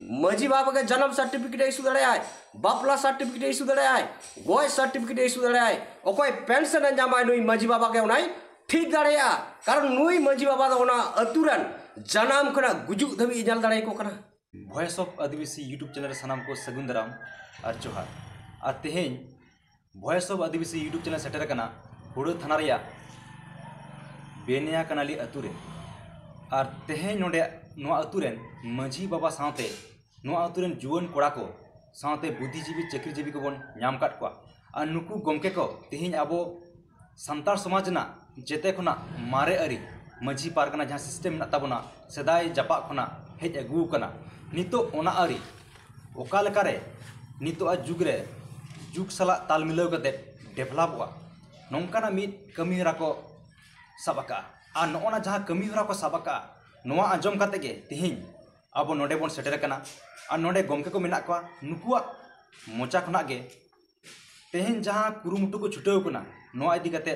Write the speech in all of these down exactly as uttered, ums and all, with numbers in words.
ᱢᱟᱹᱡᱷᱤ ᱵᱟᱵᱟ ᱜᱮ ᱡᱟᱱᱟᱢ ᱥᱟᱨᱴᱤᱯᱷᱤᱠᱮᱴ ᱮ ᱤᱥᱩ ᱫᱟᱲᱮᱭᱟᱜᱼᱟᱭ, ᱵᱟᱯᱞᱟ ᱥᱟᱨᱴᱤᱯᱷᱤᱠᱮᱴ ᱮ ᱤᱥᱩ ᱫᱟᱲᱮᱭᱟᱜᱼᱟᱭ, ᱜᱚᱡ ᱥᱟᱨᱴᱤᱯᱷᱤᱠᱮᱴ ᱮ ᱤᱥᱩ ᱫᱟᱲᱮᱭᱟᱜᱼᱟᱭ᱾ ᱚᱠᱚᱭ ᱯᱮᱱᱥᱚᱱ ᱮ ᱧᱟᱢᱟᱭ, ᱱᱩᱭ ᱢᱟᱹᱡᱷᱤ ᱵᱟᱵᱟ ᱜᱮ ᱚᱱᱟᱭ ᱴᱷᱤᱠ ᱫᱟᱲᱮᱭᱟᱜᱼᱟ᱾ ᱠᱟᱨᱚᱱ ᱱᱩᱭ ᱢᱟᱹᱡᱷᱤ ᱵᱟᱵᱟ ᱫᱚ ᱚᱱᱟ ᱟᱹᱛᱩ ᱨᱮᱱ ᱡᱟᱱᱟᱢ ᱠᱷᱚᱱᱟᱜ ᱜᱩᱡᱩᱜ ᱫᱷᱟᱹᱵᱤᱡ ᱮ ᱧᱮᱞ ᱫᱟᱲᱮᱭᱟᱠᱚ ᱠᱟᱱᱟ᱾ Voice of Adivasi YouTube channel ᱨᱮ ᱥᱟᱱᱟᱢ ᱠᱚ ᱥᱟᱹᱜᱩᱱ ᱫᱟᱨᱟᱢ ᱟᱨ ᱡᱚᱦᱟᱨ᱾ ᱟᱨ ᱛᱮᱦᱮᱧ voice of Adivasi YouTube channel ᱥᱮᱴᱮᱨ ᱟᱠᱟᱱᱟ ᱦᱩᱲᱟᱹ ᱛᱷᱟᱱᱟ ᱨᱮᱭᱟᱜ ᱵᱮᱱᱤᱭᱟ ᱠᱟᱱᱟᱞᱤ ᱟᱹᱛᱩ ᱨᱮ᱾ ᱟᱨ ᱛᱮᱦᱮᱧ ᱱᱚᱰᱮ ᱱᱚᱣᱟ ᱟᱹᱛᱩ ᱨᱮᱱ ᱢᱟᱹᱡᱷᱤ ᱵᱟᱵᱟ ᱥᱟᱶᱛᱮ ᱱᱚᱣᱟ ᱟᱹᱛᱩ ᱨᱮᱱ ᱡᱩᱣᱟᱹᱱ ᱠᱚᱲᱟ ᱠᱚ ᱥᱟᱶᱛᱮ ᱵᱩᱫᱽᱫᱷᱤᱡᱤᱵᱤ ᱪᱟᱹᱠᱨᱤᱡᱤᱵᱤ ᱠᱚᱵᱚᱱ ᱧᱟᱢ ᱟᱠᱟᱫ ᱠᱚᱣᱟ᱾ ᱟᱨ ᱱᱩᱠᱩ ᱜᱚᱢᱠᱮ ᱠᱚ ᱛᱮᱦᱮᱧ ᱟᱵᱚ ᱥᱟᱱᱛᱟᱲ ᱥᱚᱢᱟᱡᱽ ᱨᱮᱱᱟᱜ ᱡᱮᱛᱮ ᱠᱷᱚᱱᱟᱜ ᱢᱟᱨᱮ ᱟᱹᱨᱤ ᱢᱟᱹᱡᱷᱤ ᱯᱟᱨᱜᱟᱱᱟ ᱡᱟᱦᱟᱸ ᱥᱤᱥᱴᱮᱢ ᱢᱮᱱᱟᱜ ᱛᱟᱵᱚᱱᱟ, ᱥᱮᱫᱟᱭ ᱡᱟᱯᱟᱜ ᱠᱷᱚᱱᱟᱜ ᱦᱮᱡ ᱟᱹᱜᱩ ᱟᱠᱟᱱᱟ, ᱱᱤᱛᱚᱜ ᱚᱱᱟ ᱟᱹᱨᱤ ᱚᱠᱟ ᱞᱮᱠᱟᱨᱮ ᱱᱤᱛᱚᱜ ᱟᱜ ᱡᱩᱜᱽ ᱨᱮ ᱡᱩᱜᱽ ᱥᱟᱞᱟᱜ ᱛᱟᱞ ᱢᱤᱞᱟᱹᱣ ᱠᱟᱛᱮ ᱰᱮᱵᱷᱞᱚᱯᱚᱜᱼᱟ, ᱱᱚᱝᱠᱟᱱᱟᱜ ᱢᱤᱫ ᱠᱟᱹᱢᱤᱦᱚᱨᱟ ᱠᱚ ᱥᱟᱵ ᱟᱠᱟᱜᱼᱟ᱾ ᱟᱨ ᱱᱚᱜᱼᱚ ᱱᱟ ᱡᱟᱦᱟᱸ ᱠᱟᱹᱢᱤᱦᱚᱨᱟ ᱠᱚ ᱥᱟᱵ ᱟᱠᱟᱜᱼᱟ, ᱱᱚᱣᱟ ᱟᱸᱡᱚᱢ ᱠᱟᱛᱮ ᱜᱮ ᱛᱮᱦᱮᱧ ᱟᱵᱚ ᱱᱚᱰᱮ ᱵᱚᱱ ᱥᱮᱴᱮᱨ ᱟᱠᱟᱱᱟ᱾ ᱟᱨ ᱱᱚᱰᱮ ᱜᱚᱢᱠᱮ ᱠᱚ ᱢᱮᱱᱟᱜ ᱠᱚᱣᱟ, ᱱᱩᱠᱩᱣᱟᱜ ᱢᱚᱪᱟ ᱠᱷᱚᱱᱟᱜ ᱜᱮ ᱛᱮᱦᱮᱧ ᱡᱟᱦᱟᱸ ᱠᱩᱨᱩᱢᱩᱴᱩ ᱠᱚ ᱪᱷᱩᱴᱟᱹᱣ ᱠᱟᱱᱟ, ᱱᱚᱣᱟ ᱤᱫᱤ ᱠᱟᱛᱮ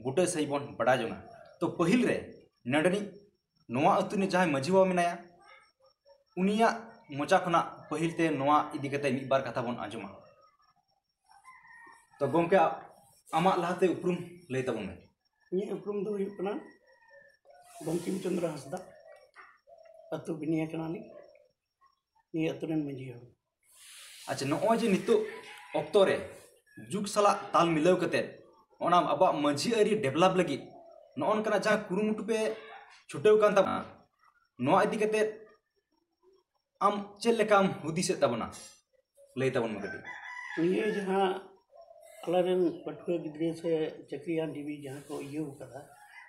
ᱵᱩᱴᱟᱹ ᱥᱟᱺᱦᱤᱡ ᱵᱚᱱ ᱵᱟᱰᱟᱭ ᱡᱚᱝᱟ᱾ ᱛᱚ, ᱯᱟᱹᱦᱤᱞ ᱨᱮ ᱱᱚᱰᱮᱱᱤᱡ ᱱᱚᱣᱟ ᱟᱹᱛᱩ ᱨᱤᱱᱤᱡ ᱡᱟᱦᱟᱸᱭ ᱢᱟᱹᱡᱷᱤ ᱵᱟᱵᱟ ᱢᱮᱱᱟᱭᱟ, ᱩᱱᱤᱭᱟᱜ ᱢᱚᱪᱟ ᱠᱷᱚᱱᱟᱜ ᱯᱟᱹᱦᱤᱞ ᱛᱮ ᱱᱚᱣᱟ ᱤᱫᱤ ᱠᱟᱛᱮ ᱢᱤᱫ ᱵᱟᱨ ᱠᱟᱛᱷᱟ ᱵᱚᱱ ᱟᱸᱡᱚᱢᱟ᱾ ᱛᱚ ᱜᱚᱢᱠᱮ, ᱟ-, ᱟᱢᱟᱜ ᱞᱟᱦᱟᱛᱮ ᱩᱯᱨᱩᱢ ᱞᱟᱹᱭ ᱛᱟᱵᱚᱱ ᱢᱮ᱾ ᱤᱧᱟᱹᱜ ᱩᱯᱨᱩᱢ ᱫᱚ ᱦᱩᱭᱩᱜ ᱠᱟᱱᱟ ᱵᱚᱝᱠᱤᱢ ᱪᱚᱸᱫᱽᱨᱚ ᱦᱟᱸᱥᱫᱟ, ᱟᱹᱛᱩ ᱵᱤᱱᱤᱭᱟ ᱠᱟᱱᱟᱞᱤᱧ, ᱱᱤᱭᱟᱹ ᱟᱹᱛᱩ ᱨᱮᱱ ᱢᱟᱹᱡᱷᱤ ᱦᱚᱲ᱾ ᱟᱪᱪᱷᱟ, ᱱᱚᱜᱼᱚᱭ ᱡᱮ ᱱᱤᱛᱚᱜ ᱚᱠᱛᱚ ᱨᱮ ᱡᱩᱜᱽ ᱥᱟᱞᱟᱜ ᱛᱟᱞ ᱢᱤᱞᱟᱹᱣ ᱠᱟᱛᱮ ᱚᱱᱟ ᱟᱵᱚᱣᱟᱜ ᱢᱟᱹᱡᱷᱤ ᱟᱹᱨᱤ ᱰᱮᱵᱷᱞᱚᱯ ᱞᱟᱹᱜᱤᱫ ᱱᱚᱜᱼᱚ ᱱᱚᱝᱠᱟᱱᱟᱜ ᱡᱟᱦᱟᱸ ᱠᱩᱨᱩᱢᱩᱴᱩ ᱯᱮ ᱪᱷᱩᱴᱟᱹᱣ ᱠᱟᱱ ᱛᱟᱵᱚᱱᱟ, ᱱᱚᱣᱟ ᱤᱫᱤ ᱠᱟᱛᱮ ᱟᱢ ᱪᱮᱫ ᱞᱮᱠᱟᱢ ᱦᱩᱫᱤᱥᱮᱫ ᱛᱟᱵᱚᱱᱟ? ᱞᱟᱹᱭ ᱛᱟᱵᱚᱱ ᱢᱮ ᱠᱟᱹᱴᱤᱡ᱾ ᱱᱤᱭᱟᱹ ᱡᱟᱦᱟᱸ ᱟᱞᱮᱨᱮᱱ ᱯᱟᱹᱴᱷᱩᱣᱟᱹ ᱜᱤᱫᱽᱨᱟᱹ ᱥᱮ ᱪᱟᱹᱠᱨᱤᱭᱟᱱ ᱡᱤᱣᱤ ᱡᱟᱦᱟᱸ ᱠᱚ ᱤᱭᱟᱹᱣ ᱠᱟᱫᱟ,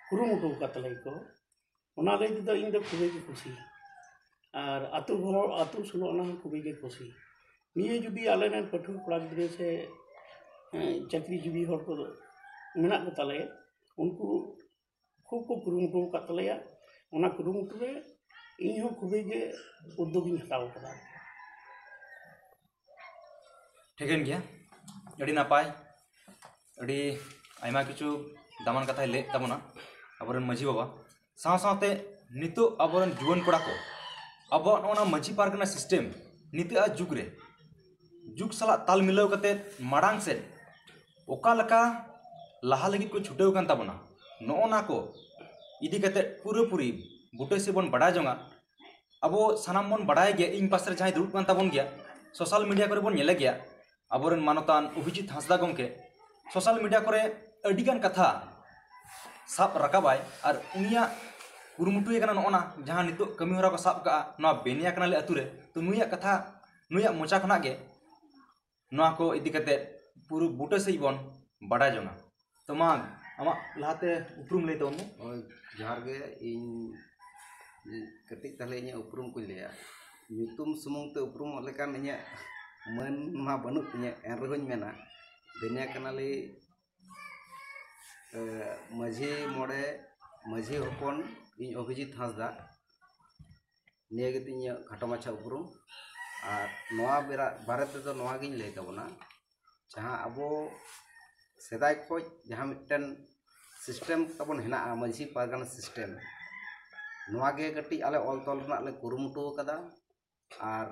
ᱠᱩᱨᱩᱢᱩᱴᱩ ᱟᱠᱟᱫ ᱛᱟᱞᱮᱭᱟ ᱠᱚ, ᱚᱱᱟ ᱞᱟᱹᱭ ᱛᱮᱫᱚ ᱤᱧ ᱫᱚ ᱠᱷᱩᱵᱮ ᱜᱮ ᱠᱩᱥᱤ᱾ ᱟᱨ ᱟᱹᱛᱩ ᱦᱚᱲ, ᱟᱹᱛᱩ ᱥᱳᱞᱳ ᱟᱱᱟ ᱦᱚᱸ ᱠᱷᱩᱵᱮ ᱜᱮ ᱠᱩᱥᱤ᱾ ᱱᱤᱭᱟᱹ ᱡᱩᱫᱤ ᱟᱞᱮᱨᱮᱱ ᱯᱟᱹᱴᱷᱩᱣᱟᱹ ᱠᱚᱲᱟ ᱜᱤᱫᱽᱨᱟᱹ ᱥᱮ, ᱮᱸ, ᱪᱟᱹᱠᱨᱤ ᱡᱤᱵᱤ ᱦᱚᱲ ᱠᱚ ᱢᱮᱱᱟᱜ ᱠᱚ ᱛᱟᱞᱮᱭᱟ, ᱩᱱᱠᱩ ᱠᱷᱩᱵ ᱠᱚ ᱠᱩᱨᱩᱢᱩᱴᱩ ᱟᱠᱟᱫ ᱛᱟᱞᱮᱭᱟ᱾ ᱚᱱᱟ ᱠᱩᱨᱩᱢᱩᱴᱩ ᱨᱮ ᱤᱧ ᱦᱚᱸ ᱠᱷᱩᱵᱮ ᱜᱮ ᱩᱫᱽᱫᱳᱜᱽ ᱤᱧ ᱦᱟᱛᱟᱣ ᱟᱠᱟᱫᱟ᱾ ᱴᱷᱤᱠᱟᱹᱱ ᱜᱮᱭᱟ, ᱟᱹᱰᱤ ᱱᱟᱯᱟᱭ, ᱟᱹᱰᱤ ᱟᱭᱢᱟ ᱠᱤᱪᱷᱩ ᱫᱟᱢᱟᱱ ᱠᱟᱛᱷᱟᱭ ᱞᱟᱹᱭᱮᱫ ᱛᱟᱵᱚᱱᱟ ᱟᱵᱚᱨᱮᱱ ᱢᱟᱹᱡᱷᱤ ᱵᱟᱵᱟ᱾ ᱥᱟᱶ ᱥᱟᱶᱛᱮ ᱱᱤᱛᱚᱜ ᱟᱵᱚᱨᱮᱱ ᱡᱩᱣᱟᱹᱱ ᱠᱚᱲᱟ ᱠᱚ ᱟᱵᱚᱣᱟᱜ ᱱᱚᱜᱼᱚ ᱱᱟ ᱢᱟᱹᱡᱷᱤ ᱯᱟᱨᱜᱟᱱᱟ ᱥᱤᱥᱴᱮᱢ ᱱᱤᱛᱚᱜᱟᱜ ᱡᱩᱜᱽ ᱨᱮ, ᱡᱩᱜᱽ ᱥᱟᱞᱟᱜ ᱛᱟᱞ ᱢᱤᱞᱟᱹᱣ ᱠᱟᱛᱮ ᱢᱟᱲᱟᱝ ᱥᱮᱫ ᱚᱠᱟ ᱞᱮᱠᱟ ᱞᱟᱦᱟ ᱞᱟᱹᱜᱤᱫ ᱠᱚ ᱪᱷᱩᱴᱟᱹᱣ ᱠᱟᱱ ᱛᱟᱵᱚᱱᱟ, ᱱᱚᱜᱼᱚ ᱱᱟ ᱠᱚ ᱤᱫᱤ ᱠᱟᱛᱮ ᱯᱩᱨᱟᱹᱯᱩᱨᱤ ᱵᱩᱴᱟᱹ ᱥᱮᱫ ᱵᱚᱱ ᱵᱟᱰᱟᱭ ᱡᱚᱝᱟ᱾ ᱟᱵᱚ ᱥᱟᱱᱟᱢ ᱵᱚᱱ ᱵᱟᱰᱟᱭ ᱜᱮᱭᱟ, ᱤᱧ ᱯᱟᱥᱮ ᱨᱮ ᱡᱟᱦᱟᱸᱭ ᱫᱩᱲᱩᱵ ᱠᱟᱱ ᱛᱟᱵᱚᱱ ᱜᱮᱭᱟ, ᱥᱳᱥᱟᱞ ᱢᱤᱰᱤᱭᱟ ᱠᱚᱨᱮ ᱵᱚᱱ ᱧᱮᱞᱮ ᱜᱮᱭᱟ, ᱟᱵᱚᱨᱮᱱ ᱢᱟᱱᱚᱛᱟᱱ ᱚᱵᱷᱤᱡᱤᱛ ᱦᱟᱸᱥᱫᱟ ᱜᱚᱢᱠᱮ ᱥᱳᱥᱟᱞ ᱢᱤᱰᱤᱭᱟ ᱠᱚᱨᱮ ᱟᱹᱰᱤᱜᱟᱱ ᱠᱟᱛᱷᱟ ᱥᱟᱵ ᱨᱟᱠᱟᱵᱟᱭ, ᱟᱨ ᱩᱱᱤᱭᱟᱜ ᱠᱩᱨᱩᱢᱩᱴᱩᱭᱮ ᱠᱟᱱᱟ ᱱᱚᱜᱼᱚ ᱱᱟ ᱡᱟᱦᱟᱸ ᱱᱤᱛᱚᱜ ᱠᱟᱹᱢᱤ ᱦᱚᱨᱟ ᱠᱚ ᱥᱟᱵ ᱠᱟᱜᱼᱟ ᱱᱚᱣᱟ ᱵᱮᱱᱤᱭᱟ ᱠᱟᱱᱟᱞᱤ ᱟᱹᱛᱩ ᱨᱮ᱾ ᱛᱚ ᱱᱩᱭᱟᱜ ᱠᱟᱛᱷᱟ, ᱱᱩᱭᱟᱜ ᱢᱚᱪᱟ ᱠᱷᱚᱱᱟᱜ ᱜᱮ ᱱᱚᱣᱟ ᱠᱚ ᱤᱫᱤ ᱠᱟᱛᱮ ᱯᱩᱨᱟᱹ ᱵᱩᱴᱟᱹ ᱥᱟᱺᱦᱤᱡ ᱵᱚᱱ ᱵᱟᱰᱟᱭ ᱡᱚᱝᱟ᱾ ᱛᱚ ᱢᱟ, ᱟᱢᱟᱜ ᱞᱟᱦᱟᱛᱮ ᱩᱯᱨᱩᱢ ᱞᱟᱹᱭ ᱛᱟᱵᱚᱱ ᱢᱮ᱾ ᱦᱳᱭ, ᱡᱚᱦᱟᱨ ᱜᱮ᱾ ᱤᱧ ᱠᱟᱹᱴᱤᱡ ᱛᱟᱦᱞᱮ ᱤᱧᱟᱹᱜ ᱩᱯᱨᱩᱢ ᱠᱚᱧ ᱞᱟᱹᱭᱟ᱾ ᱧᱩᱛᱩᱢ ᱥᱩᱢᱩᱝ ᱛᱮ ᱩᱯᱨᱩᱢᱚᱜ ᱞᱮᱠᱟᱱ ᱤᱧᱟᱹᱜ ᱢᱟᱹᱱ ᱢᱟ ᱵᱟᱹᱱᱩᱜ ᱛᱤᱧᱟᱹ, ᱮᱱ ᱨᱮᱦᱚᱸᱧ ᱢᱮᱱᱟ, ᱵᱮᱱᱤᱭᱟ ᱠᱟᱱᱟᱞᱤ, ᱮ, ᱢᱟᱹᱡᱷᱤ ᱢᱚᱬᱮ, ᱢᱟᱹᱡᱷᱤ ᱦᱚᱯᱚᱱ, ᱤᱧ ᱚᱵᱷᱤᱡᱤᱛ ᱦᱟᱸᱥᱫᱟ᱾ ᱱᱤᱭᱟᱹ ᱜᱮᱛᱤᱧ ᱤᱧᱟᱹᱜ ᱠᱷᱟᱴᱚ ᱢᱟᱪᱷᱟ ᱩᱯᱨᱩᱢ᱾ ᱟᱨ ᱱᱚᱣᱟ ᱵᱮᱨᱟ-, ᱵᱟᱨᱮ ᱛᱮᱫᱚ ᱱᱚᱣᱟ ᱜᱤᱧ ᱞᱟᱹᱭ ᱛᱟᱵᱚᱱᱟ, ᱡᱟᱦᱟᱸ ᱟᱵᱚ ᱥᱮᱫᱟᱭ ᱠᱷᱚᱱ ᱡᱟᱦᱟᱸ ᱢᱤᱫᱴᱮᱱ ᱥᱤᱥᱴᱮᱢ ᱛᱟᱵᱚᱱ ᱦᱮᱱᱟᱜᱼᱟ, ᱢᱟᱹᱡᱷᱤ ᱯᱟᱨᱜᱟᱱᱟ ᱥᱤᱥᱴᱮᱢ, ᱱᱚᱣᱟ ᱜᱮ ᱠᱟᱹᱴᱤᱡ ᱟᱞᱮ ᱚᱞ ᱛᱚᱞ ᱨᱮᱱᱟᱜ ᱞᱮ ᱠᱩᱨᱩᱢᱩᱴᱩ ᱟᱠᱟᱫᱟ᱾ ᱟᱨ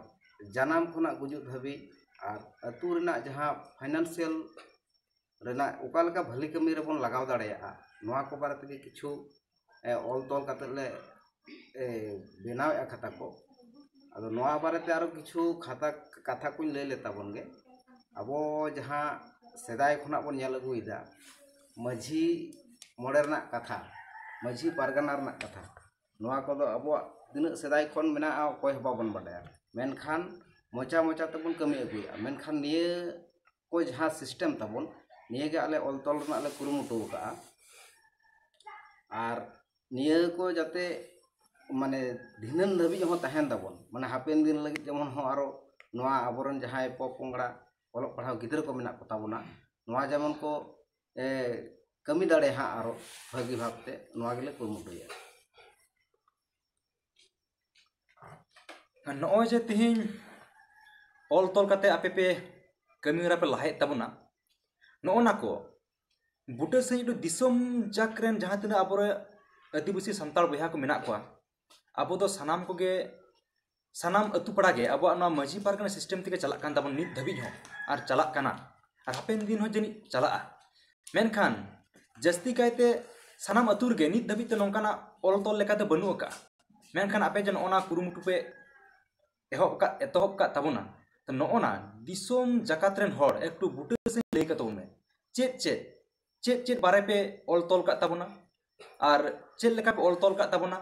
ᱡᱟᱱᱟᱢ ᱠᱷᱚᱱᱟᱜ ᱜᱩᱡᱩᱜ ᱫᱷᱟᱹᱵᱤᱡ ᱟᱨ ᱟᱹᱛᱩ ᱨᱮᱱᱟᱜ ᱡᱟᱦᱟᱸ ᱯᱷᱟᱭᱱᱟᱱᱥᱤᱭᱟᱞ ᱨᱮᱱᱟᱜ ᱚᱠᱟ ᱞᱮᱠᱟ ᱵᱷᱟᱹᱞᱤ ᱠᱟᱹᱢᱤ ᱨᱮᱵᱚᱱ ᱞᱟᱜᱟᱣ ᱫᱟᱲᱮᱭᱟᱜᱼᱟ, ᱱᱚᱣᱟ ᱠᱚ ᱵᱟᱨᱮ ᱛᱮᱜᱮ ᱠᱤᱪᱷᱩ, ᱮ, ᱚᱞ ᱛᱚᱞ ᱠᱟᱛᱮᱫ ᱞᱮ, ᱮ, ᱵᱮᱱᱟᱣᱮᱫᱼᱟ ᱠᱷᱟᱛᱟ ᱠᱚ᱾ ᱟᱫᱚ ᱱᱚᱣᱟ ᱵᱟᱨᱮᱛᱮ ᱟᱨᱚ ᱠᱤᱪᱷᱩ ᱠᱷᱟᱛᱟ, ᱠᱟᱛᱷᱟ ᱠᱚᱧ ᱞᱟᱹᱭ ᱞᱮ ᱛᱟᱵᱚᱱ ᱜᱮ᱾ ᱟᱵᱚ ᱡᱟᱦᱟᱸ ᱥᱮᱫᱟᱭ ᱠᱷᱚᱱᱟᱜ ᱵᱚᱱ ᱧᱮᱞ ᱟᱹᱜᱩᱭᱮᱫᱟ, ᱢᱟᱹᱡᱷᱤ ᱢᱚᱬᱮ ᱨᱮᱱᱟᱜ ᱠᱟᱛᱷᱟ, ᱢᱟᱹᱡᱷᱤ ᱯᱟᱨᱜᱟᱱᱟ ᱨᱮᱱᱟᱜ ᱠᱟᱛᱷᱟ, ᱱᱚᱣᱟ ᱠᱚᱫᱚ ᱟᱵᱚᱣᱟᱜ ᱛᱤᱱᱟᱹᱜ ᱥᱮᱫᱟᱭ ᱠᱷᱚᱱ ᱢᱮᱱᱟᱜᱼᱟ, ᱚᱠᱚᱭ ᱦᱚᱸ ᱵᱟᱵᱚᱱ ᱵᱟᱰᱟᱭᱟ, ᱢᱮᱱᱠᱷᱟᱱ ᱢᱚᱪᱟ ᱢᱚᱪᱟ ᱛᱮᱵᱚᱱ ᱠᱟᱹᱢᱤ ᱟᱹᱜᱩᱭᱮᱫᱼᱟ᱾ ᱢᱮᱱᱠᱷᱟᱱ ᱱᱤᱭᱟᱹ ᱠᱚ ᱡᱟᱦᱟᱸ ᱥᱤᱥᱴᱮᱢ ᱛᱟᱵᱚᱱ, ᱱᱤᱭᱟᱹᱜᱮ ᱟᱞᱮ ᱚᱞ ᱛᱚᱞ ᱨᱮᱱᱟᱜ ᱞᱮ ᱠᱩᱨᱩᱢᱩᱴᱩ ᱟᱠᱟᱫᱼᱟ᱾ ᱟᱨ ᱱᱤᱭᱟᱹ ᱠᱚ ᱡᱟᱛᱮ, ᱢᱟᱱᱮ, ᱫᱷᱤᱱᱟᱹᱱ ᱫᱷᱟᱹᱵᱤᱡ ᱦᱚᱸ ᱛᱟᱦᱮᱱ ᱛᱟᱵᱚᱱ, ᱢᱟᱱᱮ, ᱦᱟᱯᱮᱱ ᱫᱤᱱ ᱞᱟᱹᱜᱤᱫ ᱡᱮᱢᱚᱱ ᱦᱚᱸ ᱟᱨᱚ ᱱᱚᱣᱟ ᱟᱵᱚᱨᱮᱱ ᱡᱟᱦᱟᱸᱭ ᱯᱚᱼᱯᱚᱝᱲᱟ ᱚᱞᱚᱜ ᱯᱟᱲᱦᱟᱣ ᱜᱤᱫᱽᱨᱟᱹ ᱠᱚ ᱢᱮᱱᱟᱜ ᱠᱚ ᱛᱟᱵᱚᱱᱟ, ᱱᱚᱣᱟ ᱡᱮᱢᱚᱱ ᱠᱚ, ᱮ, ᱠᱟᱹᱢᱤ ᱫᱟᱲᱮ ᱦᱟᱸᱜ ᱟᱨᱚ ᱵᱷᱟᱹᱜᱤ ᱵᱷᱟᱵᱽᱛᱮ, ᱱᱚᱣᱟ ᱜᱮᱞᱮ ᱠᱩᱨᱩᱢᱩᱴᱩᱭᱟ᱾ ᱱᱚᱜᱼᱚᱭ ᱡᱮ ᱛᱤᱦᱤᱧ ᱚᱞ ᱛᱚᱞ ᱠᱟᱛᱮ ᱟᱯᱮ ᱯᱮ ᱠᱟᱹᱢᱤ ᱦᱚᱨᱟ ᱯᱮ ᱞᱟᱦᱟᱭᱮᱫ ᱛᱟᱵᱚᱱᱟ, ᱱᱚᱜᱼᱚ ᱱᱟ ᱠᱚ ᱵᱩᱴᱟᱹ ᱥᱟᱺᱦᱤᱡ ᱫᱤᱥᱚᱢ ᱡᱟᱠ ᱨᱮᱱ ᱡᱟᱦᱟᱸ ᱛᱤᱱᱟᱹᱜ ᱟᱵᱚᱨᱮᱱ ᱟᱹᱫᱤᱵᱟᱹᱥᱤ ᱥᱟᱱᱛᱟᱲ ᱵᱚᱭᱦᱟ ᱠᱚ ᱢᱮᱱᱟᱜ ᱠᱚᱣᱟ, ᱟᱵᱚ ᱫᱚ ᱥᱟᱱᱟᱢ ᱠᱚᱜᱮ ᱥᱟᱱᱟᱢ ᱟᱹᱛᱩ ᱯᱟᱲᱟ ᱜᱮ ᱟᱵᱚᱣᱟᱜ ᱱᱚᱣᱟ ᱢᱟᱹᱡᱷᱤ ᱯᱟᱨᱜᱟᱱᱟ ᱥᱤᱥᱴᱮᱢ ᱛᱮᱜᱮ ᱪᱟᱞᱟᱜ ᱠᱟᱱ ᱛᱟᱵᱚᱱ ᱱᱤᱛ ᱫᱷᱟᱹᱵᱤᱡ ᱦᱚᱸ, ᱟᱨ ᱪᱟᱞᱟᱜ ᱠᱟᱱᱟ, ᱟᱨ ᱦᱟᱯᱮᱱ ᱫᱤᱱ ᱦᱚᱸ ᱡᱟᱹᱱᱤᱡ ᱪᱟᱞᱟᱜᱼᱟ᱾ ᱢᱮᱱᱠᱷᱟᱱ ᱡᱟᱹᱥᱛᱤ ᱠᱟᱭᱛᱮ ᱥᱟᱱᱟᱢ ᱟᱹᱛᱩ ᱨᱮᱜᱮ ᱱᱤᱛ ᱫᱷᱟᱹᱵᱤᱡ ᱛᱮ ᱱᱚᱝᱠᱟᱱᱟᱜ ᱚᱞ ᱛᱚᱞ ᱞᱮᱠᱟᱛᱮ ᱵᱟᱹᱱᱩᱜ ᱟᱠᱟᱫᱼᱟ᱾ ᱢᱮᱱᱠᱷᱟᱱ ᱟᱯᱮ ᱡᱮ ᱱᱚᱜᱼᱚ ᱱᱟ ᱠᱩᱨᱩᱢᱩᱴᱩ ᱯᱮ ᱮᱦᱚᱵ ᱠᱟᱫ, ᱮᱛᱚᱦᱚᱵ ᱠᱟᱫ ᱛᱟᱵᱚᱱᱟ, ᱛᱚ ᱱᱚᱜᱼᱚ ᱱᱟ ᱫᱤᱥᱚᱢ ᱡᱟᱠᱟᱛ ᱨᱮᱱ ᱦᱚᱲ ᱮᱠᱴᱩ ᱵᱩᱴᱟᱹ ᱥᱮᱫ ᱞᱟᱹᱭ ᱠᱟᱛᱟᱵᱚᱱ ᱢᱮ, ᱪᱮᱫ ᱪᱮᱫ ᱪᱮᱫ ᱪᱮᱫ ᱵᱟᱨᱮ ᱯᱮ ᱚᱞ ᱛᱚᱞ ᱠᱟᱫ ᱛᱟᱵᱚᱱᱟ ᱟᱨ ᱪᱮᱫ ᱞᱮᱠᱟ ᱯᱮ ᱚᱞ ᱛᱚᱞ ᱠᱟᱫ ᱛᱟᱵᱚᱱᱟ,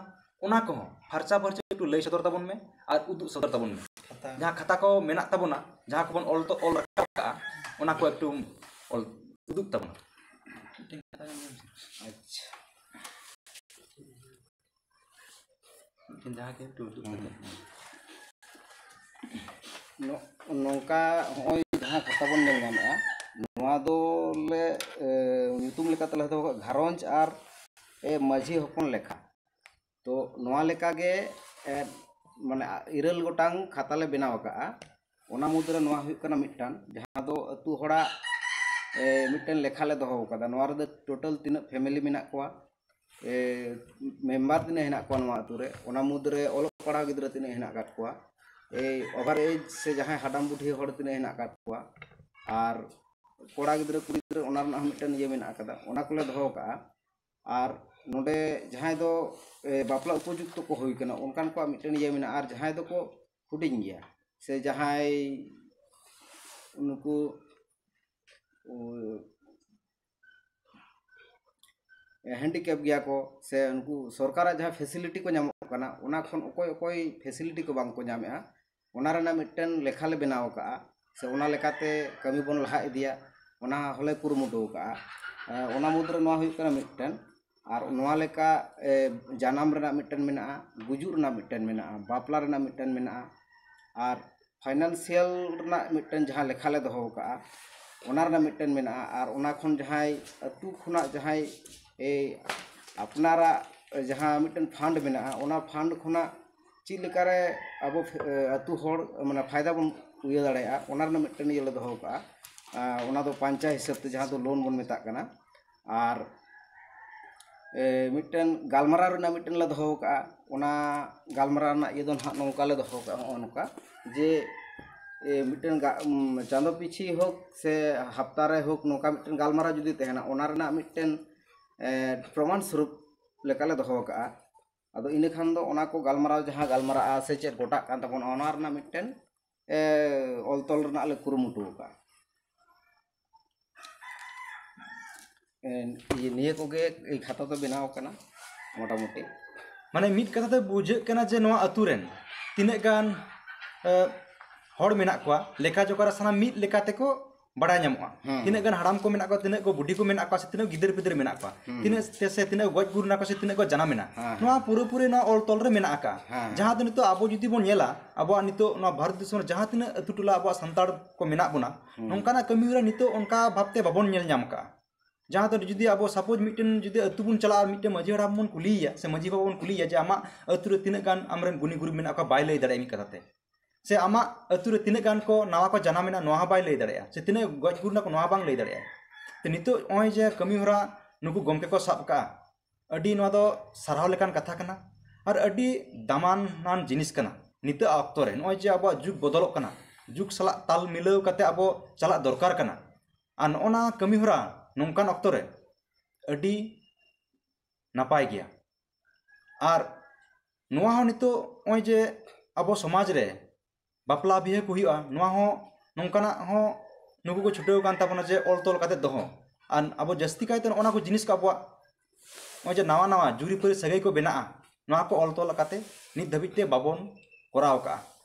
ᱚᱱᱟ ᱠᱚᱦᱚᱸ ᱯᱷᱟᱨᱪᱟ ᱯᱷᱟᱹᱨᱪᱤ ᱮᱠᱴᱩ ᱞᱟᱹᱭ ᱥᱚᱫᱚᱨ ᱛᱟᱵᱚᱱ ᱢᱮ ᱟᱨ ᱩᱫᱩᱜ ᱥᱚᱫᱚᱨ ᱛᱟᱵᱚᱱ ᱢᱮ᱾ ᱠᱷᱟᱛᱟ᱾ ᱡᱟᱦᱟᱸ ᱠᱷᱟᱛᱟ ᱠᱚ ᱢᱮᱱᱟᱜ ᱛᱟᱵᱚᱱᱟ, ᱡᱟᱦᱟᱸ ᱠᱚᱵᱚᱱ ᱚᱞ ᱛᱚ-, ᱚᱞ ᱨᱟᱠᱟᱵ ᱠᱟᱜᱼᱟ, ᱚᱱᱟ ᱠᱚ ᱮᱠᱴᱩ ᱚᱞ ᱩᱫᱩᱜ ᱛᱟᱵᱚᱱᱟ᱾ ᱢᱤᱫᱴᱮᱱ ᱠᱟᱛᱷᱟ ᱞᱤᱧ ᱢᱮᱱ ᱟᱪᱪᱷᱟ᱾ ᱢᱤᱫᱴᱮᱱ ᱡᱟᱦᱟᱸ ᱜᱮ ᱮᱠᱴᱩ ᱩᱫᱩᱜ ᱠᱟᱛᱮ᱾ ᱱᱚ-, ᱱᱚᱝᱠᱟ ᱦᱚᱸᱜᱼᱚᱭ ᱡᱟᱦᱟᱸ ᱠᱷᱟᱛᱟ ᱵᱚᱱ ᱧᱮᱞ ᱧᱟᱢᱮᱫᱼᱟ, ᱱᱚᱣᱟ ᱫᱚ ᱞᱮ, ᱮ, ᱧᱩᱛᱩᱢ ᱞᱮᱠᱟᱛᱮ ᱞᱮ ᱫᱚᱦᱚ ᱠᱟᱜᱼᱟ ᱜᱷᱟᱨᱚᱸᱡᱽ ᱟᱨ, ᱮ, ᱢᱟᱹᱡᱷᱤ ᱦᱚᱯᱚᱱ ᱞᱮᱠᱷᱟ᱾ ᱛᱚ ᱱᱚᱣᱟ ᱞᱮᱠᱟᱜᱮ, ᱮ, ᱢᱟᱱᱮ ᱤᱨᱟᱹᱞ ᱜᱚᱴᱟᱝ ᱠᱷᱟᱛᱟ ᱞᱮ ᱵᱮᱱᱟᱣ ᱟᱠᱟᱫᱼᱟ᱾ ᱚᱱᱟ ᱢᱩᱫᱽᱨᱮ ᱱᱚᱣᱟ ᱦᱩᱭᱩᱜ ᱠᱟᱱᱟ ᱢᱤᱫᱴᱟᱝ, ᱡᱟᱦᱟᱸ ᱫᱚ ᱟᱹᱛᱩ ᱦᱚᱲᱟᱜ, ᱮ, ᱢᱤᱫᱴᱮᱱ ᱞᱮᱠᱷᱟ ᱞᱮ ᱫᱚᱦᱚ ᱟᱠᱟᱫᱟ᱾ ᱱᱚᱣᱟ ᱨᱮᱫᱚ ᱴᱳᱴᱟᱞ ᱛᱤᱱᱟᱹᱜ ᱯᱷᱮᱢᱮᱞᱤ ᱢᱮᱱᱟᱜ ᱠᱚᱣᱟ, ᱮ, ᱢᱮᱢᱵᱟᱨ ᱛᱤᱱᱟᱹᱜ ᱦᱮᱱᱟᱜ ᱠᱚᱣᱟ ᱱᱚᱣᱟ ᱟᱹᱛᱩ ᱨᱮ, ᱚᱱᱟ ᱢᱩᱫᱽᱨᱮ ᱚᱞᱚᱜ ᱯᱟᱲᱦᱟᱣ ᱜᱤᱫᱽᱨᱟᱹ ᱛᱤᱱᱟᱹᱜ ᱦᱮᱱᱟᱜ ᱟᱠᱟᱫ ᱠᱚᱣᱟ, ᱮᱭ ᱳᱵᱷᱟᱨ ᱮᱡᱽ ᱥᱮ ᱡᱟᱦᱟᱸᱭ ᱦᱟᱲᱟᱢ ᱵᱩᱰᱷᱤ ᱦᱚᱲ ᱛᱤᱱᱟᱹᱜ ᱦᱮᱱᱟᱜ ᱟᱠᱟᱫ ᱠᱚᱣᱟ, ᱟᱨ ᱠᱚᱲᱟ ᱜᱤᱫᱽᱨᱟᱹ ᱠᱩᱲᱤ ᱜᱤᱫᱽᱨᱟᱹ ᱚᱱᱟ ᱨᱮᱱᱟᱜ ᱦᱚᱸ ᱢᱤᱫᱴᱮᱱ ᱤᱭᱟᱹ ᱢᱮᱱᱟᱜ ᱟᱠᱟᱫᱟ, ᱚᱱᱟ ᱠᱚᱞᱮ ᱫᱚᱦᱚ ᱠᱟᱜᱼᱟ᱾ ᱟᱨ ᱱᱚᱰᱮ ᱡᱟᱦᱟᱸᱭ ᱫᱚ, ᱮ, ᱵᱟᱯᱞᱟ ᱩᱯᱚᱡᱩᱠᱛᱚ ᱠᱚ ᱦᱩᱭ ᱠᱟᱱᱟ, ᱚᱱᱠᱟᱱ ᱠᱚᱣᱟᱜ ᱢᱤᱫᱴᱮᱱ ᱤᱭᱟᱹ ᱢᱮᱱᱟᱜᱼᱟ᱾ ᱟᱨ ᱡᱟᱦᱟᱸᱭ ᱫᱚᱠᱚ ᱦᱩᱰᱤᱧ ᱜᱮᱭᱟ ᱥᱮ ᱡᱟᱦᱟᱸᱭ ᱱᱩᱠᱩ, ᱩ, ᱦᱮᱱᱰᱤᱠᱮᱯ ᱜᱮᱭᱟ ᱠᱚ ᱥᱮ ᱩᱱᱠᱩ ᱥᱚᱨᱠᱟᱨᱟᱜ ᱡᱟᱦᱟᱸ ᱯᱷᱮᱥᱤᱞᱤᱴᱤ ᱠᱚ ᱧᱟᱢᱚᱜ ᱠᱟᱱᱟ, ᱚᱱᱟ ᱠᱷᱚᱱ ᱚᱠᱚᱭ ᱚᱠᱚᱭ ᱯᱷᱮᱥᱤᱞᱤᱴᱤ ᱠᱚ ᱵᱟᱝ ᱠᱚ ᱧᱟᱢᱮᱜᱼᱟ, ᱚᱱᱟ ᱨᱮᱱᱟᱜ ᱢᱤᱫᱴᱮᱱ ᱞᱮᱠᱷᱟ ᱞᱮ ᱵᱮᱱᱟᱣ ᱟᱠᱟᱜᱼᱟ ᱥᱮ ᱚᱱᱟ ᱞᱮᱠᱟᱛᱮ ᱠᱟᱹᱢᱤ ᱵᱚᱱ ᱞᱟᱦᱟ ᱤᱫᱤᱭᱟ, ᱚᱱᱟ ᱦᱚᱸᱞᱮ ᱠᱩᱨᱩᱢᱩᱴᱩ ᱟᱠᱟᱜᱼᱟ᱾ ᱮ, ᱚᱱᱟ ᱢᱩᱫᱽᱨᱮ ᱱᱚᱣᱟ ᱦᱩᱭᱩᱜ ᱠᱟᱱᱟ ᱢᱤᱫᱴᱮᱱ᱾ ᱟᱨ ᱱᱚᱣᱟ ᱞᱮᱠᱟ, ᱮ, ᱡᱟᱱᱟᱢ ᱨᱮᱱᱟᱜ ᱢᱤᱫᱴᱮᱱ ᱢᱮᱱᱟᱜᱼᱟ, ᱜᱩᱡᱩᱜ ᱨᱮᱱᱟᱜ ᱢᱤᱫᱴᱮᱱ ᱢᱮᱱᱟᱜᱼᱟ, ᱵᱟᱯᱞᱟ ᱨᱮᱱᱟᱜ ᱢᱤᱫᱴᱮᱱ ᱢᱮᱱᱟᱜᱼᱟ, ᱟᱨ ᱯᱷᱟᱭᱱᱟᱱᱥᱤᱭᱟᱞ ᱨᱮᱱᱟᱜ ᱢᱤᱫᱴᱮᱱ ᱡᱟᱦᱟᱸ ᱞᱮᱠᱷᱟ ᱞᱮ ᱫᱚᱦᱚ ᱟᱠᱟᱜᱼᱟ, ᱚᱱᱟ ᱨᱮᱱᱟᱜ ᱢᱤᱫᱴᱮᱱ ᱢᱮᱱᱟᱜᱼᱟ᱾ ᱟᱨ ᱚᱱᱟ ᱠᱷᱚᱱ ᱡᱟᱦᱟᱸᱭ ᱟᱹᱛᱩ ᱠᱷᱚᱱᱟᱜ ᱡᱟᱦᱟᱸᱭ, ᱮ, ᱟᱯᱱᱟᱨᱟᱜ ᱡᱟᱦᱟᱸ ᱢᱤᱫᱴᱮᱱ ᱯᱷᱟᱱᱰ ᱢᱮᱱᱟᱜᱼᱟ, ᱚᱱᱟ ᱯᱷᱟᱱᱰ ᱠᱷᱚᱱᱟᱜ ᱪᱮᱫ ᱞᱮᱠᱟᱨᱮ ᱟᱵᱚ, ᱮ, ᱟᱹᱛᱩ ᱦᱚᱲ ᱢᱟᱱᱮ ᱯᱷᱟᱭᱫᱟ ᱵᱚᱱ ᱤᱭᱟᱹ ᱫᱟᱲᱮᱭᱟᱜᱼᱟ, ᱚᱱᱟ ᱨᱮᱱᱟᱜ ᱢᱤᱫᱴᱮᱱ ᱤᱭᱟᱹ ᱞᱮ ᱫᱚᱦᱚ ᱠᱟᱜᱼᱟ᱾ ᱟᱨ ᱚᱱᱟ ᱫᱚ ᱯᱟᱧᱪᱟ ᱦᱤᱥᱟᱹᱵ ᱛᱮ ᱡᱟᱦᱟᱸ ᱫᱚ ᱞᱳᱱ ᱵᱚᱱ ᱢᱮᱛᱟᱜ ᱠᱟᱱᱟ᱾ ᱟᱨ ᱢᱤᱫᱴᱮᱱ ᱜᱟᱞᱢᱟᱨᱟᱣ ᱨᱮᱱᱟᱜ ᱢᱤᱫᱴᱮᱱ ᱞᱮ ᱫᱚᱦᱚ ᱟᱠᱟᱫᱼᱟ᱾ ᱚᱱᱟ ᱜᱟᱞᱢᱟᱨᱟᱣ ᱨᱮᱱᱟᱜ ᱤᱭᱟᱹ ᱫᱚ ᱱᱟᱦᱟᱜ ᱱᱚᱝᱠᱟ ᱞᱮ ᱫᱚᱦᱚ ᱟᱠᱟᱫᱼᱟ, ᱱᱚᱜᱼᱚ ᱱᱚᱝᱠᱟ ᱡᱮ ᱢᱤᱫᱴᱮᱱ ᱪᱟᱸᱫᱚ ᱯᱤᱪᱷᱤ ᱦᱳᱠ ᱥᱮ ᱦᱟᱯᱛᱟ ᱨᱮ ᱦᱳᱠ, ᱱᱚᱝᱠᱟ ᱢᱤᱫᱴᱮᱱ ᱜᱟᱞᱢᱟᱨᱟᱣ ᱡᱩᱫᱤ ᱛᱟᱦᱮᱱᱟ, ᱚᱱᱟ ᱨᱮᱱᱟᱜ ᱢᱤᱫᱴᱮᱱ ᱯᱨᱚᱢᱟᱱ ᱥᱚᱨᱩᱯ ᱞᱮᱠᱟᱞᱮ ᱫᱚᱦᱚ ᱟᱠᱟᱫᱼᱟ᱾ ᱟᱫᱚ ᱤᱱᱟᱹ ᱠᱷᱟᱱ ᱫᱚ ᱚᱱᱟ ᱠᱚ ᱜᱟᱞᱢᱟᱨᱟᱣ ᱡᱟᱦᱟᱸ ᱜᱟᱞᱢᱟᱨᱟᱜᱼᱟ ᱥᱮ ᱪᱮᱫ ᱜᱚᱴᱟᱜ ᱠᱟᱱ ᱛᱟᱵᱚᱱᱟ, ᱚᱱᱟ ᱨᱮᱱᱟᱜ ᱢᱤᱫᱴᱮᱱ ᱚᱞ ᱛᱚᱞ ᱨᱮᱱᱟᱜ ᱞᱮ ᱠᱩᱨᱩᱢᱩᱴᱩ ᱟᱠᱟᱫᱼᱟ᱾ ᱱᱤᱭᱟᱹ ᱠᱚᱜᱮ ᱮᱭ ᱠᱷᱟᱛᱟ ᱫᱚ ᱵᱮᱱᱟᱣ ᱟᱠᱟᱱᱟ ᱢᱚᱴᱟᱢᱩᱴᱤ᱾ ᱢᱟᱱᱮ ᱢᱤᱫ ᱠᱟᱛᱷᱟ ᱛᱮ ᱵᱩᱡᱷᱟᱹᱜ ᱠᱟᱱᱟ ᱡᱮ ᱱᱚᱣᱟ ᱟᱹᱛᱩ ᱨᱮᱱ ᱛᱤᱱᱟᱹᱜ ᱜᱟᱱ ᱦᱚᱲ ᱢᱮᱱᱟᱜ ᱠᱚᱣᱟ, ᱞᱮᱠᱷᱟ ᱡᱚᱠᱷᱟ ᱨᱮ ᱥᱟᱱᱟᱢ ᱢᱤᱫ ᱞᱮᱠᱟ ᱛᱮᱠᱚ ᱵᱟᱲᱟᱭ ᱧᱟᱢᱚᱜᱼᱟ᱾ ᱛᱤᱱᱟᱹᱜ ᱜᱟᱱ ᱦᱟᱲᱟᱢ ᱠᱚ ᱢᱮᱱᱟᱜ ᱠᱚᱣᱟ, ᱛᱤᱱᱟᱹᱜ ᱠᱚ ᱵᱩᱰᱷᱤ ᱠᱚ ᱢᱮᱱᱟᱜ ᱠᱚᱣᱟ, ᱥᱮ ᱛᱤᱱᱟᱹᱜ ᱜᱤᱫᱟᱹᱨ ᱯᱤᱫᱟᱹᱨ ᱢᱮᱱᱟᱜ ᱠᱚᱣᱟ, ᱛᱤᱱᱟᱹᱜ ᱛᱮ ᱥᱮ ᱛᱤᱱᱟᱹᱜ ᱜᱚᱡ ᱜᱩᱨ ᱱᱟᱠᱚ ᱥᱮ ᱛᱤᱱᱟᱹᱜ ᱠᱚ ᱡᱟᱱᱟᱢ ᱮᱱᱟ, ᱱᱚᱣᱟ ᱯᱩᱨᱟᱹᱯᱩᱨᱤ ᱱᱚᱣᱟ ᱚᱞ ᱛᱚᱞ ᱨᱮ ᱢᱮᱱᱟᱜ ᱟᱠᱟᱫᱼᱟ᱾ ᱡᱟᱦᱟᱸ ᱫᱚ ᱱᱤᱛᱚᱜ ᱟᱵᱚ ᱡᱩᱫᱤ ᱵᱚᱱ ᱧᱮᱞᱟ, ᱟᱵᱚᱣᱟᱜ ᱱᱤᱛᱚᱜ ᱱᱚᱣᱟ ᱵᱷᱟᱨᱚᱛ ᱫᱤᱥᱚᱢ ᱨᱮ ᱡᱟᱦᱟᱸ ᱛᱤᱱᱟᱹᱜ ᱟᱹᱛᱩ ᱴᱚᱞᱟ ᱟᱵᱚᱣᱟᱜ ᱥᱟᱱᱛᱟᱲ ᱠᱚ ᱢᱮᱱᱟᱜ ᱵᱚᱱᱟ, ᱱᱚᱝᱠᱟᱱᱟᱜ ᱠᱟᱹᱢᱤ ᱦᱚᱨᱟ ᱱᱤᱛᱚᱜ ᱚᱱᱠᱟ ᱵᱷᱟᱵᱛᱮ ᱵᱟᱵᱚᱱ ᱧᱮᱞ ᱧᱟᱢ ᱟᱠᱟᱫᱼᱟ᱾ ᱡᱟᱦᱟᱸ ᱫᱚ ᱡᱩᱫᱤ ᱟᱵᱚ ᱥᱟᱯᱳᱡᱽ ᱢᱤᱫᱴᱮᱱ ᱡᱩᱫᱤ ᱟᱹᱛᱩ ᱵᱚᱱ ᱪᱟᱞᱟᱜᱼᱟ ᱟᱨ ᱢᱤᱫᱴᱮᱱ ᱢᱟᱹᱡᱷᱤ ᱦᱟᱲᱟᱢ ᱵᱚᱱ ᱠᱩᱞᱤᱭᱮᱭᱟ ᱥᱮ ᱢᱟᱹᱡᱷᱤ ᱵᱟᱵᱟ ᱵᱚᱱ ᱠᱩᱞᱤᱭᱮᱭᱟ ᱡᱮ ᱟᱢᱟᱜ ᱟᱹᱛᱩ ᱨᱮ ᱛᱤᱱᱟᱹᱜ ᱜᱟᱱ ᱟᱢᱨᱮᱱ ᱜᱩᱱᱤ ᱜᱩᱨᱤᱵ ᱢᱮᱱᱟᱜ ᱠᱚᱣᱟ, ᱵᱟᱭ ᱞᱟᱹᱭ ᱫᱟᱲᱮᱭᱟᱜᱼᱟ ᱢᱤᱫ ᱠᱟᱛᱷᱟ ᱛᱮ᱾ ᱥᱮ ᱟᱢᱟᱜ ᱟᱹᱛᱩ ᱨᱮ ᱛᱤᱱᱟᱹᱜ ᱜᱟᱱ ᱠᱚ ᱱᱟᱣᱟ ᱠᱚ ᱡᱟᱱᱟᱢ ᱮᱱᱟ, ᱱᱚᱣᱟ ᱦᱚᱸ ᱵᱟᱭ ᱞᱟᱹᱭ ᱫᱟᱲᱮᱭᱟᱜᱼᱟ᱾ ᱥᱮ ᱛᱤᱱᱟᱹᱜ ᱜᱚᱡ ᱜᱩᱨ ᱱᱟᱠᱚ, ᱱᱚᱣᱟ ᱵᱟᱝ ᱞᱟᱹᱭ ᱫᱟᱲᱮᱭᱟᱜᱼᱟ᱾ ᱛᱚ ᱱᱤᱛᱚᱜ ᱱᱚᱜᱼᱚᱭ ᱡᱮ ᱠᱟᱹᱢᱤ ᱦᱚᱨᱟ ᱱᱩᱠᱩ ᱜᱚᱢᱠᱮ ᱠᱚ ᱥᱟᱵ ᱟᱠᱟᱫᱼᱟ, ᱟᱹᱰᱤ ᱱᱚᱣᱟ ᱫᱚ ᱥᱟᱨᱦᱟᱣ ᱞᱮᱠᱟᱱ ᱠᱟᱛᱷᱟ ᱠᱟᱱᱟ ᱟᱨ ᱟᱹᱰᱤ ᱫᱟᱢᱟᱱᱟᱱ ᱡᱤᱱᱤᱥ ᱠᱟᱱᱟ᱾ ᱱᱤᱛᱚᱜ ᱚᱠᱛᱚ ᱨᱮ ᱱᱚᱜᱼᱚᱭ ᱡᱮ ᱟᱵᱚᱣᱟᱜ ᱡᱩᱜᱽ ᱵᱚᱫᱚᱞᱚᱜ ᱠᱟᱱᱟ, ᱡᱩᱜᱽ ᱥᱟᱞᱟᱜ ᱛᱟᱞ ᱢᱤᱞᱟᱹᱣ ᱠᱟᱛᱮ ᱟᱵᱚ ᱪᱟᱞᱟᱜ ᱫᱚᱨᱠᱟᱨ ᱠᱟᱱᱟ᱾ ᱟᱨ ᱱᱚᱜᱼᱚ ᱱᱟ ᱠᱟᱹᱢᱤ ᱦᱚᱨᱟ ᱱᱚᱝᱠᱟᱱ ᱚᱠᱛᱚ ᱨᱮ ᱟᱹᱰᱤ ᱱᱟᱯᱟᱭ ᱜᱮᱭᱟ᱾ ᱟᱨ ᱱᱚᱣᱟ ᱦᱚᱸ ᱱᱤᱛᱚᱜ ᱱᱚᱜᱼᱚᱭ ᱡᱮ ᱟᱵᱚ ᱥᱚᱢᱟᱡᱽ ᱨᱮ ᱵᱟᱯᱞᱟ ᱵᱤᱦᱟᱹ ᱠᱚ ᱦᱩᱭᱩᱜᱼᱟ, ᱱᱚᱣᱟ ᱦᱚᱸ ᱱᱚᱝᱠᱟᱱᱟᱜ ᱦᱚᱸ ᱱᱩᱠᱩ ᱠᱚ ᱪᱷᱩᱴᱟᱹᱣ ᱟᱠᱟᱱ ᱛᱟᱵᱚᱱᱟ ᱡᱮ ᱚᱞ ᱛᱚᱞ ᱠᱟᱛᱮ ᱫᱚᱦᱚ᱾ ᱟᱨ ᱟᱵᱚ ᱡᱟᱹᱥᱛᱤ ᱠᱟᱭᱛᱮ ᱱᱚᱜᱼᱚ ᱱᱟ ᱠᱚ ᱡᱤᱱᱤᱥ ᱠᱚ ᱟᱵᱚᱣᱟᱜ ᱱᱚᱜᱼᱚᱭ ᱡᱮ ᱱᱟᱣᱟ ᱱᱟᱣᱟ ᱡᱩᱨᱤᱯᱟᱹᱨᱤ ᱥᱟᱹᱜᱟᱹᱭ ᱠᱚ ᱵᱮᱱᱟᱜᱼᱟ, ᱱᱚᱣᱟ ᱠᱚ ᱚᱞ ᱛᱚᱞ ᱠᱟᱛᱮ ᱱᱤᱛ ᱫᱷᱟᱹᱵᱤᱡ ᱛᱮ ᱵᱟᱵᱚᱱ ᱠᱚᱨᱟᱣ ᱠᱟᱜᱼᱟ᱾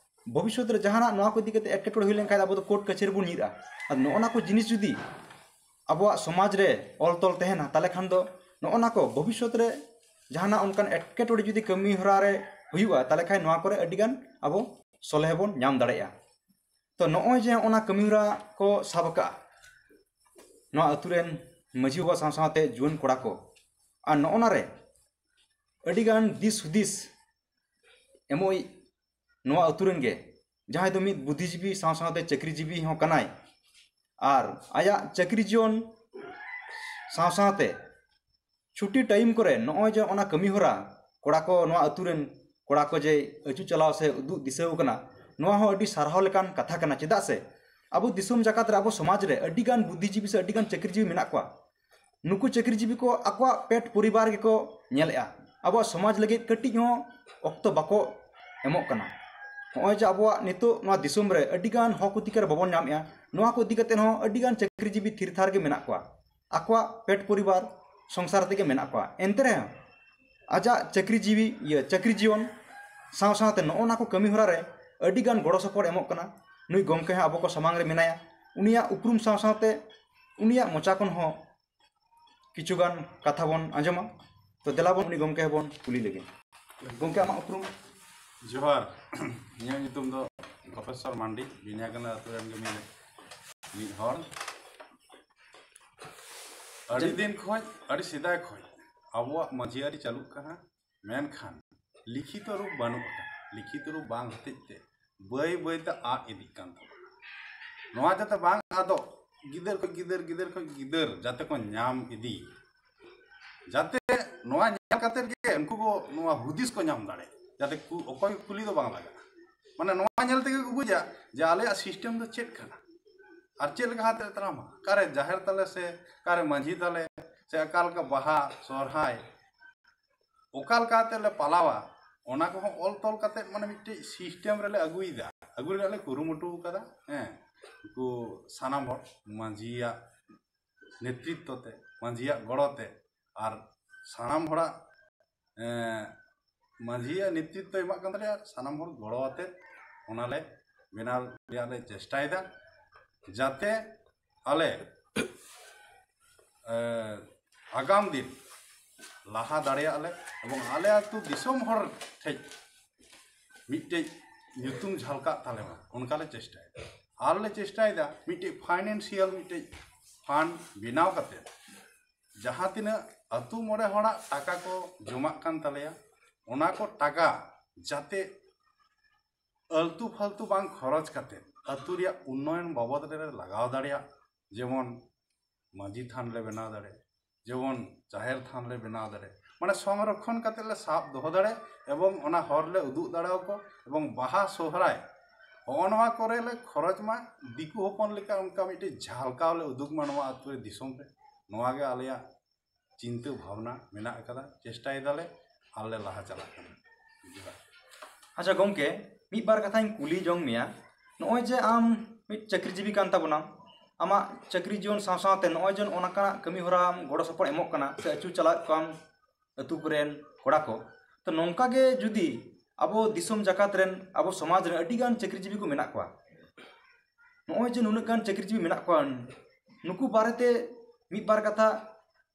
ᱵᱷᱚᱵᱤᱥᱥᱚᱛ ᱨᱮ ᱡᱟᱦᱟᱱᱟᱜ ᱱᱚᱣᱟ ᱠᱚ ᱤᱫᱤ ᱠᱟᱛᱮ ᱮᱴᱠᱮᱴᱚᱬᱮ ᱦᱩᱭ ᱞᱮᱱᱠᱷᱟᱱ ᱟᱵᱚ ᱫᱚ ᱠᱳᱨᱴ ᱠᱟᱪᱷᱟᱹᱨᱤ ᱵᱚᱱ ᱧᱤᱨᱟ᱾ ᱟᱨ ᱱᱚᱜᱼᱚ ᱱᱟ ᱠᱚ ᱡᱤᱱᱤᱥ ᱡᱩᱫᱤ ᱟᱵᱚᱣᱟᱜ ᱥᱚᱢᱟᱡᱽ ᱨᱮ ᱚᱞ ᱛᱚᱞ ᱛᱟᱦᱮᱱᱟ, ᱛᱟᱦᱚᱞᱮ ᱠᱷᱟᱱ ᱫᱚ ᱱᱚᱜᱼᱚ ᱱᱟ ᱠᱚ ᱵᱷᱚᱵᱤᱥᱥᱚᱛ ᱨᱮ ᱡᱟᱦᱟᱱᱟᱜ ᱚᱱᱠᱟᱱ ᱮᱴᱠᱮᱴᱚᱬᱮ ᱡᱩᱫᱤ ᱠᱟᱹᱢᱤ ᱦᱚᱨᱟ ᱨᱮ ᱦᱩᱭᱩᱜᱼᱟ, ᱛᱟᱦᱚᱞᱮ ᱠᱷᱟᱱ ᱱᱚᱣᱟ ᱠᱚᱨᱮ ᱟᱹᱰᱤᱜᱟᱱ ᱟᱵᱚ ᱥᱚᱞᱦᱮ ᱵᱚᱱ ᱧᱟᱢ ᱫᱟᱲᱮᱭᱟᱜᱼᱟ᱾ ᱛᱚ ᱱᱚᱜᱼᱚᱭ ᱡᱮ ᱚᱱᱟ ᱠᱟᱹᱢᱤ ᱦᱚᱨᱟ ᱠᱚ ᱥᱟᱵ ᱟᱠᱟᱫᱼᱟ ᱱᱚᱣᱟ ᱟᱹᱛᱩ ᱨᱮᱱ ᱢᱟᱹᱡᱷᱤ ᱵᱟᱵᱟ ᱥᱟᱶ ᱥᱟᱶᱛᱮ ᱡᱩᱣᱟᱹᱱ ᱠᱚᱲᱟ ᱠᱚ, ᱟᱨ ᱱᱚᱜᱼᱚ ᱱᱟ ᱨᱮ ᱟᱹᱰᱤᱜᱟᱱ ᱫᱤᱥ ᱦᱩᱫᱤᱥ ᱮᱢᱚᱜᱤᱡ ᱱᱚᱣᱟ ᱟᱹᱛᱩ ᱨᱮᱱ ᱜᱮ, ᱡᱟᱦᱟᱸᱭ ᱫᱚ ᱢᱤᱫ ᱵᱩᱫᱽᱫᱷᱤᱡᱤᱵᱤ ᱥᱟᱶ ᱥᱟᱶᱛᱮ ᱪᱟᱹᱠᱨᱤᱡᱤᱵᱤ ᱦᱚᱸ ᱠᱟᱱᱟᱭ᱾ ᱟᱨ ᱟᱭᱟᱜ ᱪᱟᱹᱠᱨᱤ ᱡᱤᱭᱚᱱ ᱥᱟᱶ ᱥᱟᱶᱛᱮ ᱪᱷᱩᱴᱤ ᱴᱟᱭᱤᱢ ᱠᱚᱨᱮ ᱱᱚᱜᱼᱚᱭ ᱡᱮ ᱚᱱᱟ ᱠᱟᱹᱢᱤ ᱦᱚᱨᱟ ᱠᱚᱲᱟ ᱠᱚ, ᱱᱚᱣᱟ ᱟᱹᱛᱩ ᱨᱮᱱ ᱠᱚᱲᱟ ᱠᱚ ᱡᱮ ᱟᱹᱪᱩ ᱪᱟᱞᱟᱣ ᱥᱮ ᱩᱫᱩᱜ ᱫᱤᱥᱟᱹᱣ ᱠᱟᱱᱟ, ᱱᱚᱣᱟ ᱦᱚᱸ ᱟᱹᱰᱤ ᱥᱟᱨᱦᱟᱣ ᱞᱮᱠᱟᱱ ᱠᱟᱛᱷᱟ ᱠᱟᱱᱟ᱾ ᱪᱮᱫᱟᱜ ᱥᱮ ᱟᱵᱚ ᱫᱤᱥᱚᱢ ᱡᱟᱠᱟᱛ ᱨᱮ, ᱟᱵᱚ ᱥᱚᱢᱟᱡᱽ ᱨᱮ ᱟᱹᱰᱤᱜᱟᱱ ᱵᱩᱫᱽᱫᱷᱤᱡᱤᱵᱤ ᱥᱮ ᱟᱹᱰᱤᱜᱟᱱ ᱪᱟᱹᱠᱨᱤᱡᱤᱵᱤ ᱢᱮᱱᱟᱜ ᱠᱚᱣᱟ᱾ ᱱᱩᱠᱩ ᱪᱟᱹᱠᱨᱤᱡᱤᱵᱤ ᱠᱚ ᱟᱠᱚᱣᱟᱜ ᱯᱮᱴ ᱯᱚᱨᱤᱵᱟᱨ ᱜᱮᱠᱚ ᱧᱮᱞᱮᱜᱼᱟ, ᱟᱵᱚᱣᱟᱜ ᱥᱚᱢᱟᱡᱽ ᱞᱟᱹᱜᱤᱫ ᱠᱟᱹᱴᱤᱡ ᱦᱚᱸ ᱚᱠᱛᱚ ᱵᱟᱠᱚ ᱮᱢᱚᱜ ᱠᱟᱱᱟ᱾ ᱱᱚᱜᱼᱚᱭ ᱡᱮ ᱟᱵᱚᱣᱟᱜ ᱱᱤᱛᱚᱜ ᱱᱚᱣᱟ ᱫᱤᱥᱚᱢ ᱨᱮ ᱟᱹᱰᱤᱜᱟᱱ ᱦᱚᱠ ᱚᱫᱷᱤᱠᱟᱨ ᱵᱟᱵᱚᱱ ᱧᱟᱢᱮᱜᱼᱟ, ᱱᱚᱣᱟ ᱠᱚ ᱤᱫᱤ ᱠᱟᱛᱮ ᱦᱚᱸ ᱟᱹᱰᱤᱜᱟᱱ ᱪᱟᱹᱠᱨᱤᱡᱤᱵᱤ ᱛᱷᱤᱨ ᱛᱷᱟᱨ ᱜᱮ ᱢᱮᱱᱟᱜ ᱠᱚᱣᱟ, ᱟᱠᱚᱣᱟᱜ ᱯᱮᱴ ᱯᱚᱨᱤᱵᱟᱨ ᱥᱚᱝᱥᱟᱨ ᱛᱮᱜᱮ ᱢᱮᱱᱟᱜ ᱠᱚᱣᱟ᱾ ᱮᱱᱛᱮ ᱨᱮᱦᱚᱸ ᱟᱡᱟᱜ ᱪᱟᱹᱠᱨᱤ ᱡᱤᱣᱤ, ᱤᱭᱟᱹ, ᱪᱟᱹᱠᱨᱤ ᱡᱤᱭᱚᱱ ᱥᱟᱶ ᱥᱟᱶᱛᱮ ᱱᱚᱜᱼᱚ ᱱᱟ ᱠᱚ ᱠᱟᱹᱢᱤ ᱦᱚᱨᱟ ᱨᱮ ᱟᱹᱰᱤᱜᱟᱱ ᱜᱚᱲᱚ ᱥᱚᱯᱚᱦᱚᱫ ᱮᱢᱚᱜ ᱠᱟᱱᱟ᱾ ᱱᱩᱭ ᱜᱚᱢᱠᱮ ᱦᱚᱸ ᱟᱵᱚ ᱠᱚ ᱥᱟᱢᱟᱝ ᱨᱮ ᱢᱮᱱᱟᱭᱟ, ᱩᱱᱤᱭᱟᱜ ᱩᱯᱨᱩᱢ ᱥᱟᱶ ᱥᱟᱶᱛᱮ ᱩᱱᱤᱭᱟᱜ ᱢᱚᱪᱟ ᱠᱷᱚᱱ ᱦᱚᱸ ᱠᱤᱪᱷᱩᱜᱟᱱ ᱠᱟᱛᱷᱟ ᱵᱚᱱ ᱟᱸᱡᱚᱢᱟ᱾ ᱛᱚ ᱫᱮᱞᱟ ᱵᱚᱱ ᱩᱱᱤ ᱜᱚᱢᱠᱮ ᱦᱚᱸᱵᱚᱱ ᱠᱩᱞᱤ ᱞᱮᱜᱮ᱾ ᱜᱚᱢᱠᱮ, ᱟᱢᱟᱜ ᱩᱯᱨᱩᱢ? ᱡᱚᱦᱟᱨ᱾ ᱤᱧᱟᱹᱜ ᱧᱩᱛᱩᱢ ᱫᱚ ᱯᱨᱚᱯᱷᱮᱥᱚᱨ ᱢᱟᱱᱰᱤ, ᱵᱤᱱᱭᱟᱜᱟᱱᱟ ᱟᱹᱛᱩ ᱨᱮᱱ ᱜᱮ ᱢᱤᱫ, ᱢᱤᱫ ᱦᱚᱲ᱾ ᱟᱹᱰᱤ ᱫᱤᱱ ᱠᱷᱚᱱ, ᱟᱹᱰᱤ ᱥᱮᱫᱟᱭ ᱠᱷᱚᱱ ᱟᱵᱚᱣᱟᱜ ᱢᱟᱹᱡᱷᱤ ᱟᱹᱨᱤ ᱪᱟᱹᱞᱩᱜ ᱠᱟᱱᱟ, ᱢᱮᱱᱠᱷᱟᱱ ᱞᱤᱠᱷᱤᱛᱚ ᱨᱩᱯ ᱵᱟᱹᱱᱩᱜ ᱟᱠᱟᱫᱟ᱾ ᱞᱤᱠᱷᱤᱛᱚ ᱨᱩᱯ ᱵᱟᱝ ᱦᱚᱛᱮᱡ ᱛᱮ ᱵᱟᱹᱭ ᱵᱟᱹᱭ ᱛᱮ ᱟᱫ ᱤᱫᱤᱜ ᱠᱟᱱ ᱛᱟᱵᱚᱱᱟ᱾ ᱱᱚᱣᱟ ᱡᱟᱛᱮ ᱵᱟᱝ ᱟᱫᱚᱜ, ᱜᱤᱫᱟᱹᱨ ᱠᱷᱚᱱ ᱜᱤᱫᱟᱹᱨ, ᱜᱤᱫᱟᱹᱨ ᱠᱷᱚᱱ ᱜᱤᱫᱟᱹᱨ ᱡᱟᱛᱮ ᱠᱚ ᱧᱟᱢ ᱤᱫᱤ, ᱡᱟᱛᱮ ᱱᱚᱣᱟ ᱧᱮᱞ ᱠᱟᱛᱮ ᱜᱮ ᱩᱱᱠᱩ ᱠᱚ ᱱᱚᱣᱟ ᱦᱩᱫᱤᱥ ᱠᱚ ᱧᱟᱢ ᱫᱟᱲᱮᱭᱟᱜ, ᱡᱟᱛᱮ ᱠᱩ-, ᱚᱠᱚᱭ ᱠᱩᱞᱤ ᱫᱚ ᱵᱟᱝ ᱞᱟᱜᱟᱜᱼᱟ᱾ ᱢᱟᱱᱮ ᱱᱚᱣᱟ ᱧᱮᱞ ᱛᱮᱜᱮ ᱠᱚ ᱵᱩᱡᱟ ᱡᱮ ᱟᱞᱮᱭᱟᱜ ᱥᱤᱥᱴᱮᱢ ᱫᱚ ᱪᱮᱫ ᱠᱟᱱᱟ ᱟᱨ ᱪᱮᱫ ᱞᱮᱠᱟ ᱠᱟᱛᱮ ᱛᱟᱲᱟᱢᱟ, ᱚᱠᱟᱨᱮ ᱡᱟᱦᱮᱨ ᱛᱟᱞᱮ ᱥᱮ ᱚᱠᱟᱨᱮ ᱢᱟᱹᱡᱷᱤ ᱛᱟᱞᱮ ᱥᱮ ᱚᱠᱟ ᱞᱮᱠᱟ ᱵᱟᱦᱟ ᱥᱚᱦᱨᱟᱭ ᱚᱠᱟ ᱞᱮᱠᱟ ᱠᱟᱛᱮ ᱞᱮ ᱯᱟᱞᱟᱣᱟ, ᱚᱱᱟ ᱠᱚᱦᱚᱸ ᱚᱞ ᱛᱚᱞ ᱠᱟᱛᱮ ᱢᱟᱱᱮ ᱢᱤᱫᱴᱮᱡ ᱥᱤᱥᱴᱮᱢ ᱨᱮᱞᱮ ᱟᱹᱜᱩᱭᱮᱫᱟ, ᱟᱹᱜᱩ ᱨᱮᱱᱟᱜ ᱞᱮ ᱠᱩᱨᱩᱢᱩᱴᱩ ᱟᱠᱟᱫᱟ᱾ ᱦᱮᱸ, ᱩᱱᱠᱩ ᱥᱟᱱᱟᱢ ᱦᱚᱲ ᱢᱟᱹᱡᱷᱤᱭᱟᱜ ᱱᱮᱛᱨᱤᱛᱛᱚ ᱛᱮ, ᱢᱟᱹᱡᱷᱤᱭᱟᱜ ᱜᱚᱲᱚ ᱛᱮ ᱟᱨ ᱥᱟᱱᱟᱢ ᱦᱚᱲᱟᱜ, ᱮᱸ, ᱢᱟᱹᱡᱷᱤᱭᱟᱜ ᱱᱮᱛᱨᱤᱛᱛᱚ ᱮᱢᱟᱜ ᱠᱟᱱ ᱛᱟᱞᱮᱭᱟ, ᱥᱟᱱᱟᱢ ᱦᱚᱲ ᱜᱚᱲᱚ ᱟᱛᱮ ᱚᱱᱟᱞᱮ ᱵᱮᱱᱟᱣ ᱨᱮᱭᱟᱜ ᱞᱮ ᱪᱮᱥᱴᱟᱭᱮᱫᱟ, ᱡᱟᱛᱮ ᱟᱞᱮ, ᱮᱸ, ᱟᱜᱟᱢ ᱫᱤᱱ ᱞᱟᱦᱟ ᱫᱟᱲᱮᱭᱟᱜ ᱞᱮ ᱮᱵᱚᱝ ᱟᱞᱮ ᱟᱹᱛᱩ ᱫᱤᱥᱚᱢ ᱦᱚᱲ ᱴᱷᱮᱡ ᱢᱤᱫᱴᱮᱡ ᱧᱩᱛᱩᱢ ᱡᱷᱟᱞᱠᱟᱜ ᱛᱟᱞᱮ ᱢᱟ, ᱚᱱᱠᱟ ᱞᱮ ᱪᱮᱥᱴᱟᱭᱮᱫᱟ᱾ ᱟᱨ ᱞᱮ ᱪᱮᱥᱴᱟᱭᱮᱫᱟ ᱢᱤᱫᱴᱮᱡ ᱯᱷᱟᱭᱱᱮᱱᱥᱤᱭᱟᱞ ᱢᱤᱫᱴᱮᱡ ᱯᱷᱟᱱᱰ ᱵᱮᱱᱟᱣ ᱠᱟᱛᱮ ᱡᱟᱦᱟᱸ ᱛᱤᱱᱟᱹᱜ ᱟᱹᱛᱩ ᱢᱚᱬᱮ ᱦᱚᱲᱟᱜ ᱴᱟᱠᱟ ᱠᱚ ᱡᱚᱢᱟᱜ ᱠᱟᱱ ᱛᱟᱞᱮᱭᱟ, ᱚᱱᱟ ᱠᱚ ᱴᱟᱠᱟ ᱡᱟᱛᱮ ᱟᱹᱞᱛᱩ ᱯᱷᱟᱞᱛᱩ ᱵᱟᱝ ᱠᱷᱚᱨᱚᱪ ᱠᱟᱛᱮ ᱟᱹᱛᱩ ᱨᱮᱭᱟᱜ ᱩᱱᱱᱚᱭᱚᱱ ᱵᱟᱵᱚᱫ ᱨᱮᱞᱮ ᱞᱟᱜᱟᱣ ᱫᱟᱲᱮᱭᱟᱜ, ᱡᱮᱢᱚᱱ ᱢᱟᱹᱡᱷᱤ ᱛᱷᱟᱱ ᱞᱮ ᱵᱮᱱᱟᱣ ᱫᱟᱲᱮᱭᱟᱜ, ᱡᱮᱢᱚᱱ ᱡᱟᱦᱮᱨ ᱛᱷᱟᱱ ᱞᱮ ᱵᱮᱱᱟᱣ ᱫᱟᱲᱮ, ᱢᱟᱱᱮ ᱥᱚᱝᱨᱚᱠᱷᱚᱱ ᱠᱟᱛᱮ ᱞᱮ ᱥᱟᱵ ᱫᱚᱦᱚ ᱫᱟᱲᱮ, ᱮᱵᱚᱝ ᱚᱱᱟ ᱦᱚᱨ ᱞᱮ ᱩᱫᱩᱜ ᱫᱟᱲᱮ ᱟᱠᱚ, ᱮᱵᱚᱝ ᱵᱟᱦᱟ ᱥᱚᱦᱨᱟᱭ ᱦᱚᱸᱜᱼᱚ ᱱᱚᱣᱟ ᱠᱚᱨᱮ ᱞᱮ ᱠᱷᱚᱨᱚᱪ ᱢᱟ, ᱫᱤᱠᱩ ᱦᱚᱯᱚᱱ ᱞᱮᱠᱟ ᱚᱱᱠᱟ ᱢᱤᱫᱴᱮᱡ ᱡᱷᱟᱞᱠᱟᱣ ᱞᱮ ᱩᱫᱩᱜ ᱢᱟ ᱱᱚᱣᱟ ᱟᱹᱛᱩ ᱨᱮ, ᱫᱤᱥᱚᱢ ᱨᱮ᱾ ᱱᱚᱣᱟ ᱜᱮ ᱟᱞᱮᱭᱟᱜ ᱪᱤᱱᱛᱟᱹ ᱵᱷᱟᱵᱽᱱᱟ ᱢᱮᱱᱟᱜ ᱟᱠᱟᱫᱟ, ᱪᱮᱥᱴᱟᱭ ᱫᱟᱞᱮ, ᱟᱨ ᱞᱮ ᱞᱟᱦᱟ ᱪᱟᱞᱟᱜ ᱠᱟᱱᱟ᱾ ᱡᱚᱦᱟᱨ᱾ ᱟᱪᱪᱷᱟ ᱜᱚᱢᱠᱮ, ᱢᱤᱫ ᱵᱟᱨ ᱠᱟᱛᱷᱟᱧ ᱠᱩᱞᱤ ᱡᱚᱝ ᱢᱮᱭᱟ᱾ ᱱᱚᱜᱼᱚᱭ ᱡᱮ ᱟᱢ ᱢᱤᱫ ᱪᱟᱹᱠᱨᱤ ᱡᱤᱵᱤ ᱠᱟᱱ ᱛᱟᱵᱚᱱᱟᱢ, ᱟᱢᱟᱜ ᱪᱟᱹᱠᱨᱤ ᱡᱤᱭᱚᱱ ᱥᱟᱶ ᱥᱟᱶᱛᱮ ᱱᱚᱜᱼᱚᱭ ᱡᱮ ᱚᱱᱠᱟᱱᱟᱜ ᱠᱟᱹᱢᱤ ᱦᱚᱨᱟᱢ ᱜᱚᱲᱚ ᱥᱚᱯᱚᱦᱚᱫ ᱮᱢᱚᱜ ᱠᱟᱱᱟ ᱥᱮ ᱟᱹᱪᱩ ᱪᱟᱞᱟᱣᱮᱫ ᱠᱚᱣᱟᱢ ᱟᱹᱛᱩ ᱠᱚᱨᱮᱱ ᱠᱚᱲᱟ ᱠᱚ, ᱛᱚ ᱱᱚᱝᱠᱟ ᱜᱮ ᱡᱩᱫᱤ ᱟᱵᱚ ᱫᱤᱥᱚᱢ ᱡᱟᱠᱟᱛ ᱨᱮᱱ, ᱟᱵᱚ ᱥᱚᱢᱟᱡᱽ ᱨᱮᱱ ᱟᱹᱰᱤ ᱜᱟᱱ ᱪᱟᱹᱠᱨᱤ ᱡᱤᱵᱤ ᱠᱚ ᱢᱮᱱᱟᱜ ᱠᱚᱣᱟ, ᱱᱚᱜᱼᱚᱭ ᱡᱮ ᱱᱩᱱᱟᱹᱜ ᱜᱟᱱ ᱪᱟᱹᱠᱨᱤ ᱡᱤᱵᱤ ᱢᱮᱱᱟᱜ ᱠᱚᱣᱟ, ᱱᱩᱠᱩ ᱵᱟᱨᱮᱛᱮ ᱢᱤᱫ ᱵᱟᱨ ᱠᱟᱛᱷᱟ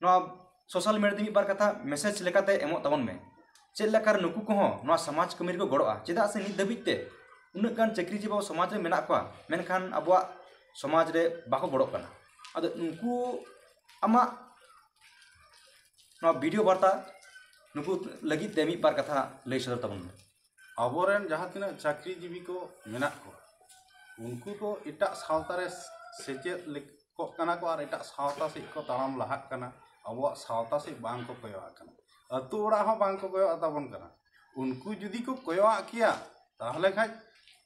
ᱱᱚᱣᱟ ᱥᱳᱥᱟᱞ ᱢᱤᱰᱤᱭᱟ ᱛᱮ ᱢᱤᱫ ᱵᱟᱨ ᱠᱟᱛᱷᱟ ᱢᱮᱥᱮᱡᱽ ᱞᱮᱠᱟᱛᱮ ᱮᱢᱚᱜ ᱛᱟᱵᱚᱱ ᱢᱮ᱾ ᱪᱮᱫ ᱞᱮᱠᱟᱨᱮ ᱱᱩᱠᱩ ᱠᱚᱦᱚᱸ ᱱᱚᱣᱟ ᱥᱚᱢᱟᱡᱽ ᱠᱟᱹᱢᱤ ᱨᱮᱠᱚ ᱜᱚᱲᱚᱜᱼᱟ, ᱪᱮᱫᱟᱜ ᱥᱮ ᱱᱤᱛ ᱫᱷᱟᱹᱵᱤᱡ ᱛᱮ ᱩᱱᱟᱹᱜ ᱜᱟᱱ ᱪᱟᱹᱠᱨᱤ ᱡᱤᱵᱤ ᱟᱵᱚ ᱥᱚᱢᱟᱡᱽ ᱨᱮ ᱢᱮᱱᱟᱜ ᱠᱚᱣᱟ, ᱢᱮᱱᱠᱷᱟᱱ ᱟᱵᱚᱣᱟᱜ ᱥᱚᱢᱟᱡᱽ ᱨᱮ ᱵᱟᱠᱚ ᱜᱚᱲᱚᱜ ᱠᱟᱱᱟ᱾ ᱟᱫᱚ ᱱᱩᱠᱩ ᱟᱢᱟᱜ ᱱᱚᱣᱟ ᱵᱷᱤᱰᱤᱭᱳ ᱵᱟᱨᱛᱟ ᱱᱩᱠᱩ ᱞᱟᱹᱜᱤᱫ ᱛᱮ ᱢᱤᱫ ᱵᱟᱨ ᱠᱟᱛᱷᱟ ᱞᱟᱹᱭ ᱥᱚᱫᱚᱨ ᱛᱟᱵᱚᱱ ᱢᱮ᱾ ᱟᱵᱚᱨᱮᱱ ᱡᱟᱦᱟᱸ ᱛᱤᱱᱟᱹᱜ ᱪᱟᱹᱠᱨᱤ ᱡᱤᱵᱤ ᱠᱚ ᱢᱮᱱᱟᱜ ᱠᱚᱣᱟ, ᱩᱱᱠᱩ ᱠᱚ ᱮᱴᱟᱜ ᱥᱟᱶᱛᱟ ᱨᱮ ᱥᱮᱪᱮᱫ ᱞᱮᱠ- ᱠᱚᱜ ᱠᱟᱱᱟ ᱠᱚ ᱟᱨ ᱮᱴᱟᱜ ᱥᱟᱶᱛᱟ ᱥᱮᱫ ᱠᱚ ᱛᱟᱲᱟᱢ ᱞᱟᱦᱟᱜ ᱠᱟᱱᱟ᱾ ᱟᱵᱚᱣᱟᱜ ᱥᱟᱶᱛᱟ ᱥᱮᱫ ᱵᱟᱝ ᱠᱚ ᱠᱚᱭᱚᱜ ᱟᱜ ᱠᱟᱱᱟ, ᱟᱹᱛᱩ ᱚᱲᱟᱜ ᱦᱚᱸ ᱵᱟᱝ ᱠᱚ ᱠᱚᱭᱚᱜ ᱟᱛᱟᱵᱚᱱ ᱠᱟᱱᱟ᱾ ᱩᱱᱠᱩ ᱡᱩᱫᱤ ᱠᱚ ᱠᱚᱭᱚᱜ ᱟᱜ ᱠᱮᱭᱟ, ᱛᱟᱦᱚᱞᱮ ᱠᱷᱟᱡ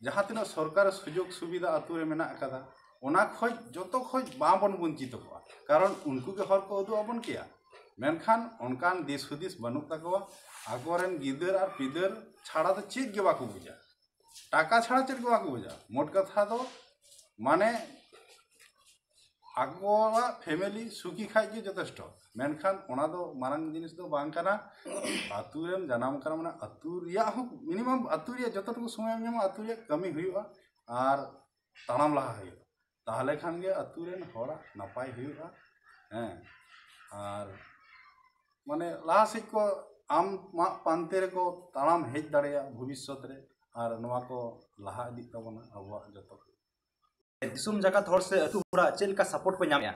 ᱡᱟᱦᱟᱸ ᱛᱤᱱᱟᱹᱜ ᱥᱚᱨᱠᱟᱨ ᱥᱩᱡᱳᱜᱽ ᱥᱩᱵᱤᱫᱷᱟ ᱟᱹᱛᱩ ᱨᱮ ᱢᱮᱱᱟᱜ ᱟᱠᱟᱫᱟ, ᱚᱱᱟ ᱠᱷᱚᱡ ᱡᱚᱛᱚ ᱠᱷᱚᱡ ᱵᱟᱝᱵᱚᱱ ᱵᱚᱧᱪᱤᱛᱚ ᱠᱚᱜᱼᱟ, ᱠᱟᱨᱚᱱ ᱩᱱᱠᱩ ᱜᱮ ᱦᱚᱨ ᱠᱚ ᱩᱫᱩᱜ ᱟᱵᱚᱱ ᱠᱮᱭᱟ᱾ ᱢᱮᱱᱠᱷᱟᱱ ᱚᱱᱠᱟᱱ ᱫᱤᱥ ᱦᱩᱫᱤᱥ ᱵᱟᱹᱱᱩᱜ ᱛᱟᱠᱚᱣᱟ᱾ ᱟᱠᱚᱨᱮᱱ ᱜᱤᱫᱟᱹᱨ ᱟᱨ ᱯᱤᱫᱟᱹᱨ ᱪᱷᱟᱲᱟ ᱫᱚ ᱪᱮᱫ ᱜᱮ ᱵᱟᱠᱚ ᱵᱩᱡᱟ, ᱴᱟᱠᱟ ᱪᱷᱟᱲᱟ ᱪᱮᱫ ᱜᱮ ᱵᱟᱠᱚ ᱵᱩᱡᱟ᱾ ᱢᱳᱴ ᱠᱟᱛᱷᱟ ᱫᱚ ᱢᱟᱱᱮ ᱟᱠᱚᱣᱟᱜ ᱯᱷᱮᱢᱮᱞᱤ ᱥᱩᱠᱷᱤ ᱠᱷᱟᱡ ᱜᱮ ᱡᱚᱛᱷᱮᱥᱴᱚ, ᱢᱮᱱᱠᱷᱟᱱ ᱚᱱᱟ ᱫᱚ ᱢᱟᱨᱟᱝ ᱡᱤᱱᱤᱥ ᱫᱚ ᱵᱟᱝ ᱠᱟᱱᱟ᱾ ᱟᱹᱛᱩ ᱨᱮᱢ ᱡᱟᱱᱟᱢ ᱠᱟᱱᱟ, ᱢᱟᱱᱮ ᱟᱹᱛᱩ ᱨᱮᱭᱟᱜ ᱦᱚᱸ ᱢᱤᱱᱤᱢᱟᱢ ᱟᱹᱛᱩ ᱨᱮᱭᱟᱜ ᱡᱚᱛᱚᱴᱩᱠᱩ ᱥᱚᱢᱚᱭ ᱮᱢ ᱧᱟᱢᱟ ᱟᱹᱛᱩ ᱨᱮᱭᱟᱜ ᱠᱟᱹᱢᱤ ᱦᱩᱭᱩᱜᱼᱟ ᱟᱨ ᱛᱟᱲᱟᱢ ᱞᱟᱦᱟ ᱦᱩᱭᱩᱜᱼᱟ, ᱛᱟᱦᱚᱞᱮ ᱠᱷᱟᱱ ᱜᱮ ᱟᱹᱛᱩ ᱨᱮᱱ ᱦᱚᱲᱟᱜ ᱱᱟᱯᱟᱭ ᱦᱩᱭᱩᱜᱼᱟ᱾ ᱦᱮᱸ, ᱟᱨ ᱢᱟᱱᱮ ᱞᱟᱦᱟ ᱥᱮᱫ ᱠᱚ ᱟᱢᱟᱜ ᱯᱟᱱᱛᱮ ᱨᱮᱠᱚ ᱛᱟᱲᱟᱢ ᱦᱮᱡ ᱫᱟᱲᱮᱭᱟᱜᱼᱟ ᱵᱷᱚᱵᱤᱥᱥᱚᱛ ᱨᱮ, ᱟᱨ ᱱᱚᱣᱟ ᱠᱚ ᱞᱟᱦᱟ ᱤᱫᱤᱜ ᱛᱟᱵᱚᱱᱟ ᱟᱵᱚᱣᱟᱜ ᱡᱚᱛᱚ᱾ ᱫᱤᱥᱚᱢ ᱡᱟᱠᱟᱛ ᱦᱚᱲ ᱥᱮ ᱟᱹᱛᱩ ᱦᱚᱲᱟᱜ ᱪᱮᱫ ᱞᱮᱠᱟ ᱥᱟᱯᱳᱨᱴ ᱯᱮ ᱧᱟᱢᱮᱜᱼᱟ,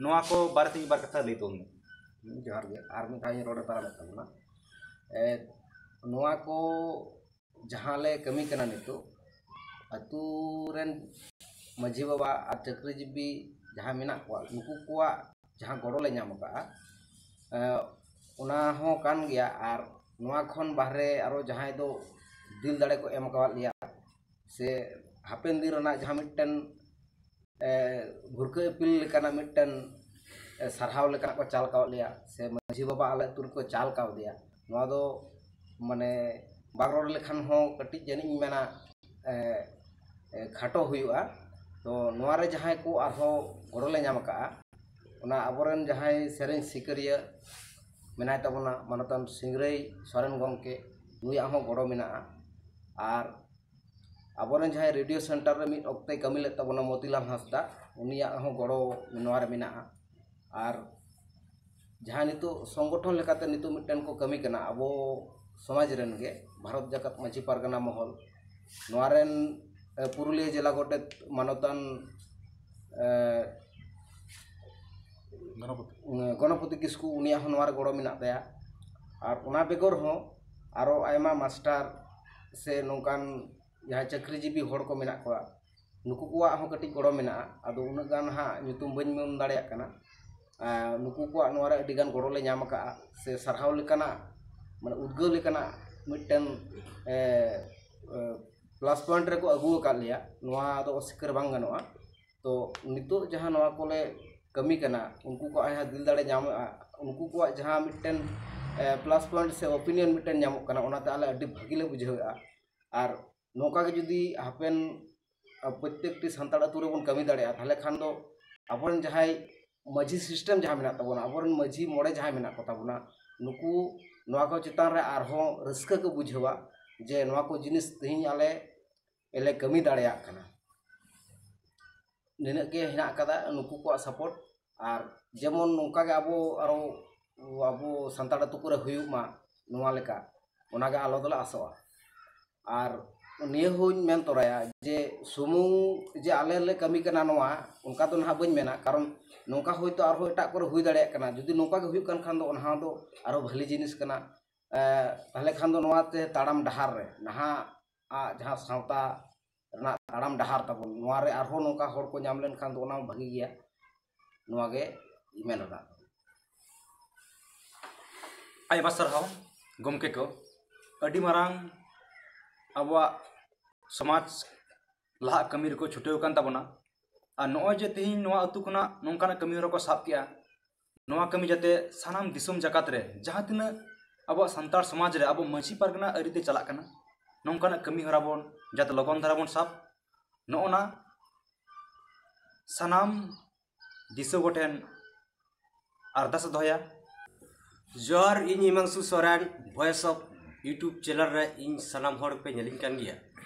ᱱᱚᱣᱟ ᱠᱚ ᱵᱟᱨᱮᱛᱮ ᱢᱤᱫ ᱵᱟᱨ ᱠᱟᱛᱷᱟ ᱞᱟᱹᱭ ᱛᱟᱵᱚᱱ ᱢᱮ᱾ ᱡᱚᱦᱟᱨ ᱜᱮ, ᱟᱨ ᱢᱤᱫ ᱫᱷᱟᱣ ᱤᱧ ᱨᱚᱲ ᱯᱟᱨᱚᱢᱮᱫ ᱛᱟᱵᱚᱱᱟ᱾ ᱮ, ᱱᱚᱣᱟ ᱠᱚ ᱡᱟᱦᱟᱸ ᱞᱮ ᱠᱟᱹᱢᱤ ᱠᱟᱱᱟ ᱱᱤᱛᱚᱜ, ᱟᱹᱛᱩ ᱨᱮᱱ ᱢᱟᱹᱡᱷᱤ ᱵᱟᱵᱟ ᱟᱨ ᱪᱟᱹᱠᱨᱤ ᱡᱤᱵᱤ ᱡᱟᱦᱟᱸ ᱢᱮᱱᱟᱜ ᱠᱚᱣᱟ, ᱱᱩᱠᱩ ᱠᱚᱣᱟᱜ ᱡᱟᱦᱟᱸ ᱜᱚᱲᱚ ᱞᱮ ᱧᱟᱢ ᱟᱠᱟᱫᱼᱟ, ᱮ, ᱚᱱᱟ ᱦᱚᱸ ᱠᱟᱱ ᱜᱮᱭᱟ᱾ ᱟᱨ ᱱᱚᱣᱟ ᱠᱷᱚᱱ ᱵᱟᱦᱨᱮ ᱟᱨᱚ ᱡᱟᱦᱟᱸᱭ ᱫᱚ ᱫᱤᱞ ᱫᱟᱲᱮ ᱠᱚ ᱮᱢ ᱟᱠᱟᱣᱟᱫ ᱞᱮᱭᱟ, ᱥᱮ ᱦᱟᱯᱮᱱ ᱫᱤᱱ ᱨᱮᱱᱟᱜ ᱡᱟᱦᱟᱸ ᱢᱤᱫᱴᱮᱱ, ᱮ, ᱵᱷᱩᱨᱠᱟᱹ ᱤᱯᱤᱞ ᱞᱮᱠᱟᱱᱟᱜ ᱢᱤᱫᱴᱮᱱ, ᱮ, ᱥᱟᱨᱦᱟᱣ ᱞᱮᱠᱟᱱᱟᱜ ᱠᱚ ᱪᱟᱞ ᱠᱟᱣᱟᱫ ᱞᱮᱭᱟ, ᱥᱮ ᱢᱟᱹᱡᱷᱤ ᱵᱟᱵᱟ ᱟᱞᱮ ᱟᱹᱛᱩ ᱨᱮᱠᱚ ᱪᱟᱞ ᱠᱟᱣᱫᱮᱭᱟ, ᱱᱚᱣᱟ ᱫᱚ ᱢᱟᱱᱮ ᱵᱟᱝ ᱨᱚᱲ ᱞᱮᱠᱷᱟᱱ ᱦᱚᱸ ᱠᱟᱹᱴᱤᱡ ᱡᱟᱹᱱᱤᱡ ᱤᱧ ᱢᱮᱱᱟ, ᱮ, ᱮ, ᱠᱷᱟᱴᱚ ᱦᱩᱭᱩᱜᱼᱟ᱾ ᱛᱚ ᱱᱚᱣᱟ ᱨᱮ ᱡᱟᱦᱟᱸᱭ ᱠᱚ ᱟᱨᱦᱚᱸ ᱜᱚᱲᱚ ᱞᱮ ᱧᱟᱢ ᱟᱠᱟᱫᱼᱟ, ᱚᱱᱟ ᱟᱵᱚᱨᱮᱱ ᱡᱟᱦᱟᱸᱭ ᱥᱮᱨᱮᱧ ᱥᱤᱠᱟᱹᱨᱤᱭᱟᱹ ᱢᱮᱱᱟᱭ ᱛᱟᱵᱚᱱᱟ, ᱢᱟᱱᱚᱛᱟᱱ ᱥᱤᱝᱨᱟᱹᱭ ᱥᱚᱨᱮᱱ ᱜᱚᱢᱠᱮ, ᱱᱩᱭᱟᱜ ᱦᱚᱸ ᱜᱚᱲᱚ ᱢᱮᱱᱟᱜᱼᱟ᱾ ᱟᱨ ᱟᱵᱚᱨᱮᱱ ᱡᱟᱦᱟᱸᱭ ᱨᱮᱰᱤᱭᱳ ᱥᱮᱱᱴᱟᱨ ᱨᱮ ᱢᱤᱫ ᱚᱠᱛᱮᱭ ᱠᱟᱹᱢᱤ ᱞᱮᱫ ᱛᱟᱵᱚᱱᱟ, ᱢᱚᱛᱤᱞᱟᱞ ᱦᱟᱸᱥᱫᱟ, ᱩᱱᱤᱭᱟᱜ ᱦᱚᱸ ᱜᱚᱲᱚ ᱱᱚᱣᱟ ᱨᱮ ᱢᱮᱱᱟᱜᱼᱟ᱾ ᱟᱨ ᱡᱟᱦᱟᱸ ᱱᱤᱛᱚᱜ ᱥᱚᱝᱜᱚᱴᱷᱚᱱ ᱞᱮᱠᱟᱛᱮ ᱱᱤᱛᱚᱜ ᱢᱤᱫᱴᱮᱱ ᱠᱚ ᱠᱟᱹᱢᱤ ᱠᱟᱱᱟ ᱟᱵᱚ ᱥᱚᱢᱟᱡᱽ ᱨᱮᱱ ᱜᱮ, ᱵᱷᱟᱨᱚᱛ ᱡᱟᱠᱟᱛ ᱢᱟᱹᱡᱷᱤ ᱯᱟᱨᱜᱟᱱᱟ ᱢᱚᱦᱚᱞ, ᱱᱚᱣᱟ ᱨᱮᱱ, ᱮ, ᱯᱩᱨᱩᱞᱤᱭᱟᱹ ᱡᱮᱞᱟ ᱜᱚᱰᱮᱛ ᱢᱟᱱᱚᱛᱟᱱ, ᱮ, ᱜᱚᱱᱚᱯᱚᱛᱤ ᱜᱚᱱᱚᱯᱚᱛᱤ ᱠᱤᱥᱠᱩ, ᱩᱱᱤᱭᱟᱜ ᱦᱚᱸ ᱱᱚᱣᱟ ᱨᱮ ᱜᱚᱲᱚ ᱢᱮᱱᱟᱜ ᱛᱟᱭᱟ᱾ ᱟᱨ ᱚᱱᱟ ᱵᱮᱜᱚᱨ ᱦᱚᱸ ᱟᱨᱚ ᱟᱭᱢᱟ ᱢᱟᱥᱴᱟᱨ ᱥᱮ ᱱᱚᱝᱠᱟᱱ ᱡᱟᱦᱟᱸᱭ ᱪᱟᱹᱠᱨᱤᱡᱤᱵᱤ ᱦᱚᱲ ᱠᱚ ᱢᱮᱱᱟᱜ ᱠᱚᱣᱟ, ᱱᱩᱠᱩ ᱠᱚᱣᱟᱜ ᱦᱚᱸ ᱠᱟᱹᱴᱤᱡ ᱜᱚᱲᱚ ᱢᱮᱱᱟᱜᱼᱟ᱾ ᱟᱫᱚ ᱩᱱᱟᱹᱜ ᱜᱟᱱ ᱦᱟᱸᱜ ᱧᱩᱛᱩᱢ ᱵᱟᱹᱧ ᱢᱮᱱ ᱫᱟᱲᱮᱭᱟᱜ ᱠᱟᱱᱟ᱾ ᱟᱨ ᱱᱩᱠᱩ ᱠᱚᱣᱟᱜ ᱱᱚᱣᱟ ᱨᱮ ᱟᱹᱰᱤ ᱜᱟᱱ ᱜᱚᱲᱚ ᱞᱮ ᱧᱟᱢ ᱟᱠᱟᱫᱼᱟ, ᱥᱮ ᱥᱟᱨᱦᱟᱣ ᱞᱮᱠᱟᱱᱟᱜ, ᱢᱟᱱᱮ ᱩᱫᱽᱜᱟᱹᱣ ᱞᱮᱠᱟᱱᱟᱜ ᱢᱤᱫᱴᱮᱱ, ᱮ, ᱮ, ᱯᱞᱟᱥ ᱯᱚᱭᱮᱱᱴ ᱨᱮᱠᱚ ᱟᱹᱜᱩ ᱟᱠᱟᱫ ᱞᱮᱭᱟ, ᱱᱚᱣᱟ ᱫᱚ ᱚᱥᱤᱠᱟᱹᱨ ᱵᱟᱝ ᱜᱟᱱᱚᱜᱼᱟ᱾ ᱛᱚ ᱱᱤᱛᱚᱜ ᱡᱟᱦᱟᱸ ᱱᱚᱣᱟ ᱠᱚᱞᱮ ᱠᱟᱹᱢᱤ ᱠᱟᱱᱟ, ᱩᱱᱠᱩ ᱠᱚᱣᱟᱜ ᱡᱟᱦᱟᱸ ᱫᱤᱞ ᱫᱟᱲᱮ ᱧᱟᱢᱚᱜᱼᱟ, ᱩᱱᱠᱩ ᱠᱚᱣᱟᱜ ᱡᱟᱦᱟᱸ ᱢᱤᱫᱴᱮᱱ, ᱮ, ᱯᱞᱟᱥ ᱯᱚᱭᱮᱱᱴ ᱥᱮ ᱚᱯᱤᱱᱤᱭᱚᱱ ᱢᱤᱫᱴᱮᱱ ᱧᱟᱢᱚᱜ ᱠᱟᱱᱟ, ᱚᱱᱟᱛᱮ ᱟᱞᱮ ᱟᱹᱰᱤ ᱵᱷᱟᱹᱜᱤ ᱞᱮ ᱵᱩᱡᱷᱟᱹᱣᱮᱫᱼᱟ᱾ ᱟᱨ ᱱᱚᱝᱠᱟ ᱜᱮ ᱡᱩᱫᱤ ᱦᱟᱯᱮᱱ, ᱟ, ᱯᱨᱚᱛᱛᱮᱠᱴᱤ ᱥᱟᱱᱛᱟᱲ ᱟᱹᱛᱩ ᱨᱮᱵᱚᱱ ᱠᱟᱹᱢᱤ ᱫᱟᱲᱮᱭᱟᱜᱼᱟ, ᱛᱟᱦᱚᱞᱮ ᱠᱷᱟᱱ ᱫᱚ ᱟᱵᱚᱨᱮᱱ ᱡᱟᱦᱟᱸᱭ ᱢᱟᱹᱡᱷᱤ ᱥᱤᱥᱴᱮᱢ ᱡᱟᱦᱟᱸ ᱢᱮᱱᱟᱜ ᱛᱟᱵᱚᱱᱟ, ᱟᱵᱚᱨᱮᱱ ᱢᱟᱹᱡᱷᱤ ᱢᱚᱬᱮ ᱡᱟᱦᱟᱸᱭ ᱢᱮᱱᱟᱜ ᱠᱚ ᱛᱟᱵᱚᱱᱟ, ᱱᱩᱠᱩ ᱱᱚᱣᱟ ᱠᱚ ᱪᱮᱛᱟᱱ ᱨᱮ ᱟᱨᱦᱚᱸ ᱨᱟᱹᱥᱠᱟᱹ ᱠᱚ ᱵᱩᱡᱷᱟᱹᱣᱟ ᱡᱮ ᱱᱚᱣᱟ ᱠᱚ ᱡᱤᱱᱤᱥ ᱛᱮᱦᱮᱧ ᱟᱞᱮ ᱞᱮ ᱠᱟᱹᱢᱤ ᱫᱟᱲᱮᱭᱟᱜ ᱠᱟᱱᱟ᱾ ᱱᱤᱱᱟᱹᱜ ᱜᱮ ᱦᱮᱱᱟᱜ ᱟᱠᱟᱫᱟ ᱱᱩᱠᱩ ᱠᱚᱣᱟᱜ ᱥᱟᱯᱳᱨᱴ᱾ ᱟᱨ ᱡᱮᱢᱚᱱ ᱱᱚᱝᱠᱟ ᱜᱮ ᱟᱵᱚ ᱟᱨᱚ ᱟᱵᱚ ᱥᱟᱱᱛᱟᱲ ᱟᱹᱛᱩ ᱠᱚᱨᱮ ᱦᱩᱭᱩᱜ ᱢᱟ, ᱱᱚᱣᱟ ᱞᱮᱠᱟ, ᱚᱱᱟᱜᱮ ᱟᱞᱚ ᱫᱚᱞᱮ ᱟᱥᱚᱜᱼᱟ᱾ ᱟᱨ ᱱᱤᱭᱟᱹ ᱦᱚᱸᱧ ᱢᱮᱱ ᱛᱚᱨᱟᱭᱟ ᱡᱮ ᱥᱩᱢᱩᱝ ᱡᱮ ᱟᱞᱮ ᱞᱮ ᱠᱟᱹᱢᱤ ᱠᱟᱱᱟ ᱱᱚᱣᱟ, ᱚᱱᱠᱟ ᱫᱚ ᱱᱟᱦᱟᱜ ᱵᱟᱹᱧ ᱢᱮᱱᱟ, ᱠᱟᱨᱚᱱ ᱱᱚᱝᱠᱟ ᱦᱚᱭᱛᱳ ᱟᱨᱦᱚᱸ ᱮᱴᱟᱜ ᱠᱚᱨᱮ ᱦᱩᱭ ᱫᱟᱲᱮᱭᱟᱜ ᱠᱟᱱᱟ᱾ ᱡᱩᱫᱤ ᱱᱚᱝᱠᱟ ᱜᱮ ᱦᱩᱭᱩᱜ ᱠᱟᱱ ᱠᱷᱟᱱ ᱫᱚ ᱚᱱᱟ ᱫᱚ ᱟᱨᱦᱚᱸ ᱵᱷᱟᱹᱞᱤ ᱡᱤᱱᱤᱥ ᱠᱟᱱᱟ᱾ ᱮ, ᱛᱟᱦᱞᱮ ᱠᱷᱟᱱ ᱫᱚ ᱱᱚᱣᱟᱛᱮ ᱛᱟᱲᱟᱢ ᱰᱟᱦᱟᱨ ᱨᱮ, ᱱᱟᱦᱟᱜ ᱟᱜ ᱡᱟᱦᱟᱸ ᱥᱟᱶᱛᱟ ᱨᱮᱱᱟᱜ ᱛᱟᱲᱟᱢ ᱰᱟᱦᱟᱨ ᱛᱟᱵᱚᱱ, ᱱᱚᱣᱟ ᱨᱮ ᱟᱨᱦᱚᱸ ᱱᱚᱝᱠᱟ ᱦᱚᱲ ᱠᱚ ᱧᱟᱢ ᱞᱮᱱᱠᱷᱟᱱ ᱫᱚ ᱚᱱᱟ ᱦᱚᱸ ᱵᱷᱟᱹᱜᱤ ᱜᱮᱭᱟ᱾ ᱱᱚᱣᱟ ᱜᱮ ᱤᱧ ᱢᱮᱱ ᱨᱮᱱᱟᱜ ᱫᱚ᱾ ᱟᱭᱢᱟ ᱥᱟᱨᱦᱟᱣ ᱜᱚᱢᱠᱮ ᱠᱚ, ᱟᱹᱰᱤ ᱢᱟᱨᱟᱝ ᱟᱵᱚᱣᱟᱜ ᱥᱚᱢᱟᱡᱽ ᱞᱟᱦᱟᱜ ᱠᱟᱹᱢᱤ ᱨᱮᱠᱚ ᱪᱷᱩᱴᱟᱹᱣ ᱟᱠᱟᱱ ᱛᱟᱵᱚᱱᱟ᱾ ᱟᱨ ᱱᱚᱜᱼᱚᱭ ᱡᱮ ᱛᱮᱦᱮᱧ ᱱᱚᱣᱟ ᱟᱹᱛᱩ ᱠᱷᱚᱱᱟᱜ ᱱᱚᱝᱠᱟᱱᱟᱜ ᱠᱟᱹᱢᱤ ᱦᱚᱨᱟ ᱠᱚ ᱥᱟᱵ ᱠᱮᱜᱼᱟ, ᱱᱚᱣᱟ ᱠᱟᱹᱢᱤ ᱡᱟᱛᱮ ᱥᱟᱱᱟᱢ ᱫᱤᱥᱚᱢ ᱡᱟᱠᱟᱛ ᱨᱮ ᱡᱟᱦᱟᱸ ᱛᱤᱱᱟᱹᱜ ᱟᱵᱚᱣᱟᱜ ᱥᱟᱱᱛᱟᱲ ᱥᱚᱢᱟᱡᱽ ᱨᱮ ᱟᱵᱚ ᱢᱟᱹᱡᱷᱤ ᱯᱟᱨᱜᱟᱱᱟ ᱟᱹᱨᱤᱛᱮ ᱪᱟᱞᱟᱜ ᱠᱟᱱᱟ, ᱱᱚᱝᱠᱟᱱᱟᱜ ᱠᱟᱹᱢᱤ ᱦᱚᱨᱟ ᱵᱚᱱ ᱡᱟᱛᱮ ᱞᱚᱜᱚᱱ ᱫᱷᱟᱨᱟ ᱵᱚᱱ ᱥᱟᱵ, ᱱᱚᱜᱼᱚ ᱱᱟ ᱥᱟᱱᱟᱢ ᱫᱤᱥᱩᱣᱟᱹ ᱠᱚᱴᱷᱮᱱ ᱟᱨᱫᱟᱥ ᱮ ᱫᱚᱦᱚᱭᱟ᱾ ᱡᱚᱦᱟᱨ, ᱤᱧ ᱦᱤᱢᱟᱝᱥᱩ Soren, Voice of YouTube channel ᱨᱮ ᱤᱧ ᱥᱟᱱᱟᱢ ᱦᱚᱲ ᱯᱮ ᱧᱮᱞᱤᱧ ᱠᱟᱱ ᱜᱮᱭᱟ᱾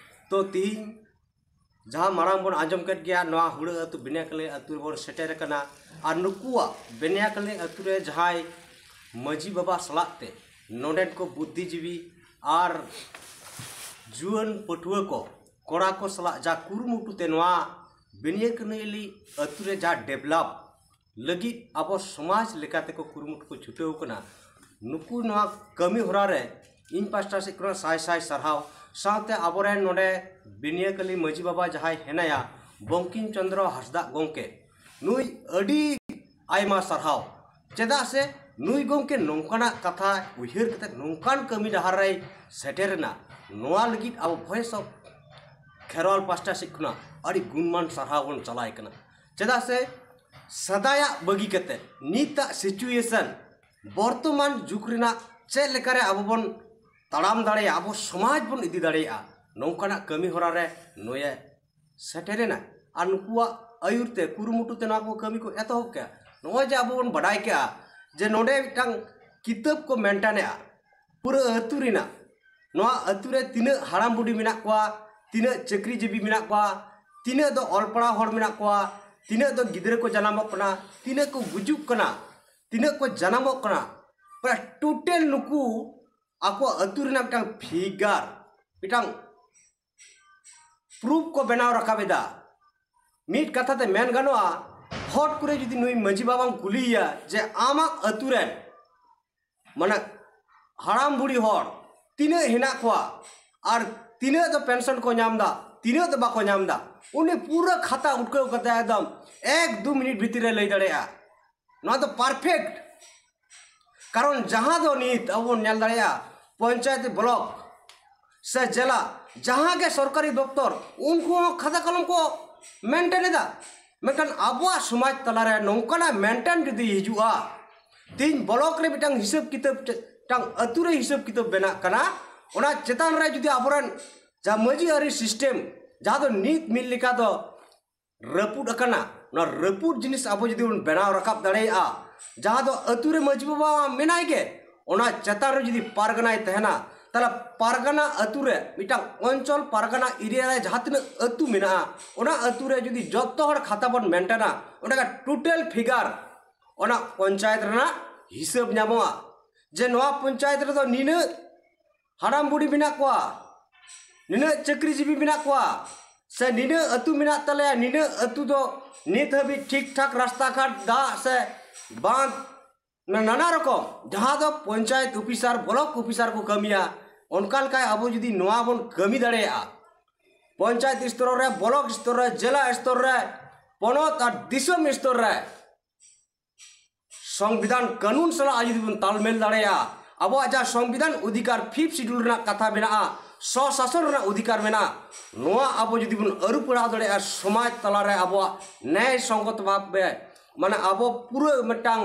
ᱛᱚ, ᱛᱤᱦᱤᱧ ᱡᱟᱦᱟᱸ ᱢᱟᱲᱟᱝ ᱵᱚᱱ ᱟᱸᱡᱚᱢ ᱠᱮᱫ ᱜᱮᱭᱟ, ᱱᱚᱣᱟ ᱦᱩᱲᱟᱹ ᱟᱹᱛᱩ ᱵᱮᱱᱤᱭᱟᱠᱟᱞᱤ ᱟᱹᱛᱩ ᱨᱮᱵᱚᱱ ᱥᱮᱴᱮᱨ ᱟᱠᱟᱱᱟ᱾ ᱟᱨ ᱱᱩᱠᱩᱣᱟᱜ ᱵᱮᱱᱤᱭᱟᱠᱟᱞᱤ ᱟᱹᱛᱩ ᱨᱮ ᱡᱟᱦᱟᱸᱭ ᱢᱟᱹᱡᱷᱤ ᱵᱟᱵᱟ ᱥᱟᱞᱟᱜ ᱛᱮ ᱱᱚᱰᱮᱱ ᱠᱚ ᱵᱩᱫᱽᱫᱷᱤᱡᱤᱵᱤ ᱟᱨ ᱡᱩᱣᱟᱹᱱ ᱯᱟᱹᱴᱷᱩᱣᱟᱹ ᱠᱚ, ᱠᱚᱲᱟ ᱠᱚ ᱥᱟᱞᱟᱜ ᱡᱟ ᱠᱩᱨᱩᱢᱩᱴᱩ ᱛᱮ ᱱᱚᱣᱟ ᱵᱮᱱᱤᱭᱟᱠᱟᱞᱤ ᱟᱹᱛᱩ ᱨᱮ ᱡᱟ develop ᱞᱟᱹᱜᱤᱫ ᱟᱵᱚ ᱥᱚᱢᱟᱡᱽ ᱞᱮᱠᱟᱛᱮ ᱠᱚ ᱠᱩᱨᱩᱢᱩᱴᱩ ᱠᱚ ᱪᱷᱩᱴᱟᱹᱣ ᱠᱟᱱᱟ᱾ ᱱᱩᱠᱩ ᱱᱚᱣᱟ ᱠᱟᱹᱢᱤ ᱦᱚᱨᱟ ᱨᱮ ᱤᱧ ᱯᱟᱥᱴᱟ ᱥᱮᱫ ᱠᱷᱚᱱᱟᱜ ᱥᱟᱭ ᱥᱟᱭ ᱥᱟᱨᱦᱟᱣ᱾ ᱥᱟᱶᱛᱮ ᱟᱵᱚᱨᱮᱱ ᱱᱚᱰᱮ ᱵᱮᱱᱤᱭᱟᱠᱟᱞᱤ ᱢᱟᱹᱡᱷᱤ ᱵᱟᱵᱟ ᱡᱟᱦᱟᱸᱭ ᱦᱮᱱᱟᱭᱟ, ᱵᱚᱝᱠᱤᱢ ᱪᱚᱸᱫᱽᱨᱚ ᱦᱟᱸᱥᱫᱟᱜ ᱜᱚᱢᱠᱮ, ᱱᱩᱭ ᱟᱹᱰᱤ ᱟᱭᱢᱟ ᱥᱟᱨᱦᱟᱣ᱾ ᱪᱮᱫᱟᱜ ᱥᱮ ᱱᱩᱭ ᱜᱚᱢᱠᱮ ᱱᱚᱝᱠᱟᱱᱟᱜ ᱠᱟᱛᱷᱟ ᱩᱭᱦᱟᱹᱨ ᱠᱟᱛᱮ ᱱᱚᱝᱠᱟᱱ ᱠᱟᱹᱢᱤ ᱰᱟᱦᱟᱨ ᱨᱮᱭ ᱥᱮᱴᱮᱨᱮᱱᱟ, ᱱᱚᱣᱟ ᱞᱟᱹᱜᱤᱫ ᱟᱵᱚ Voice of ᱠᱷᱮᱨᱣᱟᱞ ᱯᱟᱥᱴᱟ ᱥᱮᱫ ᱠᱷᱚᱱᱟᱜ ᱟᱹᱰᱤ ᱜᱩᱱᱢᱟᱱ ᱥᱟᱨᱦᱟᱣ ᱵᱚᱱ ᱪᱟᱞᱟᱭ ᱠᱟᱱᱟ᱾ ᱪᱮᱫᱟᱜ ᱥᱮ ᱥᱮᱫᱟᱭᱟᱜ ᱵᱟᱹᱜᱤ ᱠᱟᱛᱮ ᱱᱤᱛᱟᱜ situation, ᱵᱚᱨᱛᱚᱢᱟᱱ ᱡᱩᱜᱽ ᱨᱮᱱᱟᱜ ᱪᱮᱫ ᱞᱮᱠᱟᱨᱮ ᱟᱵᱚ ᱵᱚᱱ ᱛᱟᱲᱟᱢ ᱫᱟᱲᱮᱭᱟᱜᱼᱟ, ᱟᱵᱚ ᱥᱚᱢᱟᱡᱽ ᱵᱚᱱ ᱤᱫᱤ ᱫᱟᱲᱮᱭᱟᱜᱼᱟ, ᱱᱚᱝᱠᱟᱱᱟᱜ ᱠᱟᱹᱢᱤ ᱦᱚᱨᱟ ᱨᱮ ᱱᱩᱭᱮ ᱥᱮᱴᱮᱨᱮᱱᱟ᱾ ᱟᱨ ᱱᱩᱠᱩᱣᱟᱜ ᱟᱹᱭᱩᱨ ᱛᱮ, ᱠᱩᱨᱩᱢᱩᱴᱩ ᱛᱮ ᱱᱚᱣᱟ ᱠᱚ ᱠᱟᱹᱢᱤ ᱠᱚ ᱮᱛᱚᱦᱚᱵ ᱠᱮᱜᱼᱟ᱾ ᱱᱚᱜᱼᱚᱭ ᱡᱮ ᱟᱵᱚ ᱵᱚᱱ ᱵᱟᱰᱟᱭ ᱠᱮᱜᱼᱟ ᱡᱮ ᱱᱚᱰᱮ ᱢᱤᱫᱴᱟᱝ ᱠᱤᱛᱟᱹᱵ ᱠᱚ ᱢᱮᱱᱴᱮᱱᱮᱜᱼᱟ, ᱯᱩᱨᱟᱹ ᱟᱹᱛᱩ ᱨᱮᱱᱟᱜ, ᱱᱚᱣᱟ ᱟᱹᱛᱩ ᱨᱮ ᱛᱤᱱᱟᱹᱜ ᱦᱟᱲᱟᱢ ᱵᱩᱰᱷᱤ ᱢᱮᱱᱟᱜ ᱠᱚᱣᱟ, ᱛᱤᱱᱟᱹᱜ ᱪᱟᱹᱠᱨᱤᱡᱤᱵᱤ ᱢᱮᱱᱟᱜ ᱠᱚᱣᱟ, ᱛᱤᱱᱟᱹᱜ ᱫᱚ ᱚᱞ ᱯᱟᱲᱦᱟᱣ ᱦᱚᱲ ᱢᱮᱱᱟᱜ ᱠᱚᱣᱟ, ᱛᱤᱱᱟᱹᱜ ᱫᱚ ᱜᱤᱫᱽᱨᱟᱹ ᱠᱚ ᱡᱟᱱᱟᱢᱚᱜ ᱠᱟᱱᱟ, ᱛᱤᱱᱟᱹᱜ ᱠᱚ ᱜᱩᱡᱩᱜ ᱠᱟᱱᱟ, ᱛᱤᱱᱟᱹᱜ ᱠᱚ ᱡᱟᱱᱟᱢᱚᱜ ᱠᱟᱱᱟ, ᱯᱨᱟᱭ total ᱱᱩᱠᱩ ᱟᱠᱚ ᱟᱹᱛᱩ ᱨᱮᱱᱟᱜ ᱢᱤᱫᱴᱟᱝ figure, ᱢᱤᱫᱴᱟᱝ proof ᱠᱚ ᱵᱮᱱᱟᱣ ᱨᱟᱠᱟᱵ ᱮᱫᱟ᱾ ᱢᱤᱫ ᱠᱟᱛᱷᱟ ᱛᱮ ᱢᱮᱱ ᱜᱟᱱᱚᱜᱼᱟ, ᱦᱚᱴ ᱠᱚᱨᱮ ᱡᱩᱫᱤ ᱱᱩᱭ ᱢᱟᱹᱡᱷᱤ ᱵᱟᱵᱟᱢ ᱠᱩᱞᱤᱭᱮᱭᱟ ᱡᱮ ᱟᱢᱟᱜ ᱟᱹᱛᱩ ᱨᱮᱱ, ᱢᱟᱱᱮ, ᱦᱟᱲᱟᱢ ᱵᱩᱲᱦᱤ ᱦᱚᱲ ᱛᱤᱱᱟᱹᱜ ᱦᱮᱱᱟᱜ ᱠᱚᱣᱟ ᱟᱨ ᱛᱤᱱᱟᱹᱜ ᱫᱚ pension ᱠᱚ ᱧᱟᱢ ᱮᱫᱟ, ᱛᱤᱱᱟᱹᱜ ᱫᱚ ᱵᱟᱠᱚ ᱧᱟᱢ ᱮᱫᱟ, ᱩᱱᱤ ᱯᱩᱨᱟᱹ ᱠᱷᱟᱛᱟ ᱩᱴᱠᱟᱹᱣ ᱠᱟᱛᱮ ᱮᱠᱫᱚᱢ ᱮᱠ ᱫᱩ ᱢᱤᱱᱤᱴ ᱵᱷᱤᱛᱤᱨ ᱨᱮ ᱞᱟᱹᱭ ᱫᱟᱲᱮᱭᱟᱜᱼᱟ᱾ ᱱᱚᱣᱟ ᱫᱚ ᱯᱟᱨᱯᱷᱮᱠᱴ᱾ ᱠᱟᱨᱚᱱ ᱡᱟᱦᱟᱸ ᱫᱚ ᱱᱤᱛ ᱟᱵᱚ ᱵᱚᱱ ᱧᱮᱞ ᱫᱟᱲᱮᱭᱟᱜᱼᱟ, ᱯᱚᱧᱪᱟᱭᱮᱛ ᱵᱞᱚᱠ ᱥᱮ ᱡᱮᱞᱟ, ᱡᱟᱦᱟᱸ ᱜᱮ ᱥᱚᱨᱠᱟᱨᱤ ᱫᱚᱯᱛᱚᱨ, ᱩᱱᱠᱩ ᱦᱚᱸ ᱠᱷᱟᱛᱟ ᱠᱚᱞᱚᱢ ᱠᱚ ᱢᱮᱱᱴᱮᱱ ᱮᱫᱟ᱾ ᱢᱮᱱᱠᱷᱟᱱ ᱟᱵᱚᱣᱟᱜ ᱥᱚᱢᱟᱡᱽ ᱛᱟᱞᱟᱨᱮ ᱱᱚᱝᱠᱟᱱᱟᱜ ᱢᱮᱱᱴᱮᱱ ᱡᱩᱫᱤ ᱦᱤᱡᱩᱜᱼᱟ, ᱛᱮᱦᱮᱧ ᱵᱞᱚᱠ ᱨᱮ ᱢᱤᱫᱴᱟᱝ ᱦᱤᱥᱟᱹᱵ ᱠᱤᱛᱟᱹᱵ, ᱢᱤᱫᱴᱟᱝ ᱟᱹᱛᱩ ᱨᱮ ᱦᱤᱥᱟᱹᱵ ᱠᱤᱛᱟᱹᱵ ᱵᱮᱱᱟᱜ ᱠᱟᱱᱟ, ᱚᱱᱟ ᱪᱮᱛᱟᱱ ᱨᱮ ᱡᱩᱫᱤ ᱟᱵᱚᱨᱮᱱ ᱡᱟᱦᱟᱸ ᱢᱟᱹᱡᱷᱤ ᱟᱹᱨᱤ ᱥᱤᱥᱴᱮᱢ, ᱡᱟᱦᱟᱸ ᱫᱚ ᱱᱤᱛ ᱢᱤᱫ ᱞᱮᱠᱟ ᱫᱚ ᱨᱟᱹᱯᱩᱫ ᱟᱠᱟᱱᱟ, ᱚᱱᱟ ᱨᱟᱹᱯᱩᱫ ᱡᱤᱱᱤᱥ ᱟᱵᱚ ᱡᱩᱫᱤ ᱵᱚᱱ ᱵᱮᱱᱟᱣ ᱨᱟᱠᱟᱵ ᱫᱟᱲᱮᱭᱟᱜᱼᱟ, ᱡᱟᱦᱟᱸ ᱫᱚ ᱟᱹᱛᱩ ᱨᱮ ᱢᱟᱹᱡᱷᱤ ᱵᱟᱵᱟ ᱢᱮᱱᱟᱭ ᱜᱮ, ᱚᱱᱟ ᱪᱮᱛᱟᱱ ᱨᱮ ᱡᱩᱫᱤ ᱯᱟᱨᱜᱟᱱᱟᱭ ᱛᱟᱦᱮᱱᱟ, ᱛᱟᱦᱚᱞᱮ ᱯᱟᱨᱜᱟᱱᱟ ᱟᱹᱛᱩ ᱨᱮ, ᱢᱤᱫᱴᱟᱝ ᱚᱧᱪᱚᱞ ᱯᱟᱨᱜᱟᱱᱟ ᱮᱨᱤᱭᱟ ᱨᱮ ᱡᱟᱦᱟᱸ ᱛᱤᱱᱟᱹᱜ ᱟᱹᱛᱩ ᱢᱮᱱᱟᱜᱼᱟ, ᱚᱱᱟ ᱟᱹᱛᱩ ᱨᱮ ᱡᱩᱫᱤ ᱡᱚᱛᱚ ᱦᱚᱲ ᱠᱷᱟᱛᱟ ᱵᱚᱱ ᱢᱮᱱᱴᱮᱱᱟ, ᱚᱸᱰᱮ ᱴᱳᱴᱟᱞ ᱯᱷᱤᱜᱟᱨ ᱚᱱᱟ ᱯᱚᱧᱪᱟᱭᱮᱛ ᱨᱮᱱᱟᱜ ᱦᱤᱥᱟᱹᱵ ᱧᱟᱢᱚᱜᱼᱟ, ᱡᱮ ᱱᱚᱣᱟ ᱯᱚᱧᱪᱟᱭᱮᱛ ᱨᱮᱫᱚ ᱱᱤᱱᱟᱹᱜ ᱦᱟᱲᱟᱢ ᱵᱩᱲᱦᱤ ᱢᱮᱱᱟᱜ ᱠᱚᱣᱟ, ᱱᱤᱱᱟᱹᱜ ᱪᱟᱹᱠᱨᱤᱡᱤᱵᱤ ᱢᱮᱱᱟᱜ ᱠᱚᱣᱟ, ᱥᱮ ᱱᱤᱱᱟᱹᱜ ᱟᱹᱛᱩ ᱢᱮᱱᱟᱜ ᱛᱟᱞᱮᱭᱟ, ᱱᱤᱱᱟᱹᱜ ᱟᱹᱛᱩ ᱫᱚ ᱱᱤᱛ ᱦᱟᱹᱵᱤᱡ ᱴᱷᱤᱠ ᱴᱷᱟᱠ ᱨᱟᱥᱛᱟ ᱜᱷᱟᱴ, ᱫᱟᱜ ᱥᱮ ᱵᱟᱸᱫᱷ, ᱱᱟᱱᱟ ᱨᱚᱠᱚᱢ ᱡᱟᱦᱟᱸ ᱫᱚ ᱯᱚᱧᱪᱟᱭᱮᱛ ᱚᱯᱷᱤᱥᱟᱨ, ᱵᱞᱚᱠ ᱚᱯᱷᱤᱥᱟᱨ ᱠᱚ ᱠᱟᱹᱢᱤᱭᱟ, ᱚᱱᱠᱟ ᱞᱮᱠᱟ ᱟᱵᱚ ᱡᱩᱫᱤ ᱱᱚᱣᱟ ᱵᱚᱱ ᱠᱟᱹᱢᱤ ᱫᱟᱲᱮᱭᱟᱜᱼᱟ, ᱯᱚᱧᱪᱟᱭᱮᱛ ᱥᱛᱚᱨ ᱨᱮ, ᱵᱞᱚᱠ ᱥᱛᱚᱨ ᱨᱮ, ᱡᱮᱞᱟ ᱥᱛᱚᱨ ᱨᱮ, ᱯᱚᱱᱚᱛ ᱟᱨ ᱫᱤᱥᱚᱢ ᱥᱛᱚᱨ ᱨᱮ ᱥᱚᱝᱵᱤᱫᱷᱟᱱ ᱠᱟᱹᱱᱩᱱ ᱥᱟᱞᱟᱜ ᱡᱩᱫᱤ ᱵᱚᱱ ᱛᱟᱞᱢᱮᱞ ᱫᱟᱲᱮᱭᱟᱜᱼᱟ, ᱟᱵᱚᱣᱟᱜ ᱡᱟᱦᱟᱸ ᱥᱚᱝᱵᱤᱫᱷᱟᱱ ᱚᱫᱷᱤᱠᱟᱨ, ᱯᱷᱤᱯᱛᱷ ᱥᱤᱰᱩᱞ ᱨᱮᱱᱟᱜ ᱠᱟᱛᱷᱟ ᱢᱮᱱᱟᱜᱼᱟ, ᱥᱚ ᱥᱟᱥᱚᱱ ᱨᱮᱱᱟᱜ ᱚᱫᱷᱤᱠᱟᱨ ᱢᱮᱱᱟᱜᱼᱟ, ᱱᱚᱣᱟ ᱟᱵᱚ ᱡᱩᱫᱤ ᱵᱚᱱ ᱟᱹᱨᱩ ᱯᱷᱮᱨᱟᱣ ᱫᱟᱲᱮᱭᱟᱜᱼᱟ, ᱥᱚᱢᱟᱡᱽ ᱛᱟᱞᱟᱨᱮ ᱟᱵᱚᱣᱟᱜ ᱱᱮᱭ ᱥᱚᱝᱜᱚᱛ ᱵᱷᱟᱵᱽ ᱨᱮ, ᱢᱟᱱᱮ ᱟᱵᱚ ᱯᱩᱨᱟᱹ ᱢᱤᱫᱴᱟᱝ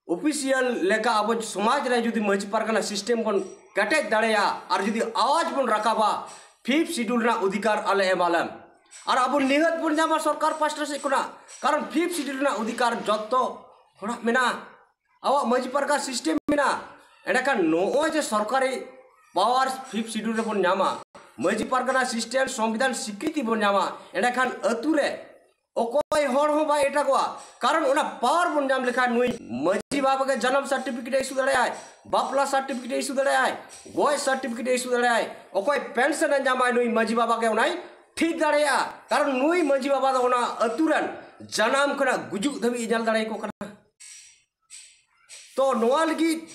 ᱚᱯᱷᱤᱥᱤᱭᱟᱞ ᱞᱮᱠᱟ ᱟᱵᱚ ᱥᱚᱢᱟᱡᱽ ᱨᱮ ᱡᱩᱫᱤ ᱢᱟᱹᱡᱷᱤ ᱯᱟᱨᱜᱟᱱᱟ ᱥᱤᱥᱴᱮᱢ ᱵᱚᱱ ᱠᱮᱴᱮᱡ ᱫᱟᱲᱮᱭᱟᱜᱼᱟ ᱟᱨ ᱡᱩᱫᱤ ᱟᱣᱟᱡᱽ ᱵᱚᱱ ᱨᱟᱠᱟᱵᱟ, ᱯᱷᱤᱯᱛᱷ ᱥᱤᱰᱩᱞ ᱨᱮᱱᱟᱜ ᱚᱫᱷᱤᱠᱟᱨ ᱟᱞᱮ ᱮᱢᱟᱞᱮᱢ, ᱟᱨ ᱟᱵᱚ ᱱᱤᱦᱟᱹᱛ ᱵᱚᱱ ᱧᱟᱢᱟ ᱥᱚᱨᱠᱟᱨ ᱯᱟᱥᱴᱟ ᱥᱮᱫ ᱠᱷᱚᱱᱟᱜ, ᱠᱟᱨᱚᱱ ᱯᱷᱤᱯᱛᱷ ᱥᱤᱰᱩᱞ ᱨᱮᱱᱟᱜ ᱚᱫᱷᱤᱠᱟᱨ ᱡᱚᱛᱚ ᱦᱚᱲᱟᱜ ᱢᱮᱱᱟᱜᱼᱟ, ᱟᱵᱚᱣᱟᱜ ᱢᱟᱹᱡᱷᱤ ᱯᱟᱨᱜᱟᱱᱟ ᱥᱤᱥᱴᱮᱢ ᱢᱮᱱᱟᱜᱼᱟ᱾ ᱮᱸᱰᱮᱠᱷᱟᱱ ᱱᱚᱜᱼᱚᱭ ᱡᱮ ᱥᱚᱨᱠᱟᱨᱤ ᱯᱟᱣᱟᱨ ᱯᱷᱤᱯᱛᱷ ᱥᱤᱰᱩᱞ ᱨᱮᱵᱚᱱ ᱧᱟᱢᱟ, ᱢᱟᱹᱡᱷᱤ ᱯᱟᱨᱜᱟᱱᱟ ᱥᱤᱥᱴᱮᱢ ᱥᱚᱝᱵᱤᱫᱷᱟᱱ ᱥᱤᱠᱨᱤᱛᱤ ᱵᱚᱱ ᱧᱟᱢᱟ, ᱮᱸᱰᱮᱠᱷᱟᱱ ᱟᱹᱛᱩ ᱨᱮ ᱚᱠᱚᱭ ᱦᱚᱲ ᱦᱚᱸ ᱵᱟᱭ ᱮᱴᱟᱜᱚᱜᱼᱟ᱾ ᱠᱟᱨᱚᱱ ᱚᱱᱟ ᱯᱟᱣᱟᱨ ᱵᱚᱱ ᱧᱟᱢ ᱞᱮᱠᱷᱟᱱ ᱱᱩᱭ ᱢᱟᱹᱡᱷᱤ ᱵᱟᱵᱟ ᱜᱮ ᱡᱟᱱᱟᱢ ᱥᱟᱨᱴᱤᱯᱷᱤᱠᱮᱴ ᱤᱥᱩ ᱫᱟᱲᱮᱭᱟᱜᱼᱟᱭ, ᱵᱟᱯᱞᱟ ᱥᱟᱨᱴᱤᱯᱷᱤᱠᱮᱴ ᱤᱥᱩ ᱫᱟᱲᱮᱭᱟᱜᱼᱟᱭ, ᱜᱚᱡ ᱥᱟᱨᱴᱤᱯᱷᱤᱠᱮᱴ ᱤᱥᱩ ᱫᱟᱲᱮᱭᱟᱜᱼᱟᱭ, ᱚᱠᱚᱭ ᱯᱮᱱᱥᱚᱱ ᱮ ᱧᱟᱢᱟᱭ ᱱᱩᱭ ᱢᱟᱹᱡᱷᱤ ᱵᱟᱵᱟ ᱜᱮ ᱚᱱᱟᱭ ᱴᱷᱤᱠ ᱫᱟᱲᱮᱭᱟᱜᱼᱟ᱾ ᱠᱟᱨᱚᱱ ᱱᱩᱭ ᱢᱟᱹᱡᱷᱤ ᱵᱟᱵᱟ ᱫᱚ ᱚᱱᱟ ᱟᱹᱛᱩ ᱨᱮᱱ ᱡᱟᱱᱟᱢ ᱠᱷᱚᱱᱟᱜ ᱜᱩᱡᱩᱜ ᱫᱷᱟᱹᱵᱤᱡ ᱮ ᱧᱮᱞ ᱫᱟᱲᱮᱭᱟᱠᱚ ᱠᱟᱱᱟ᱾ ᱛᱚ ᱱᱚᱣᱟ ᱞᱟᱹᱜᱤᱫ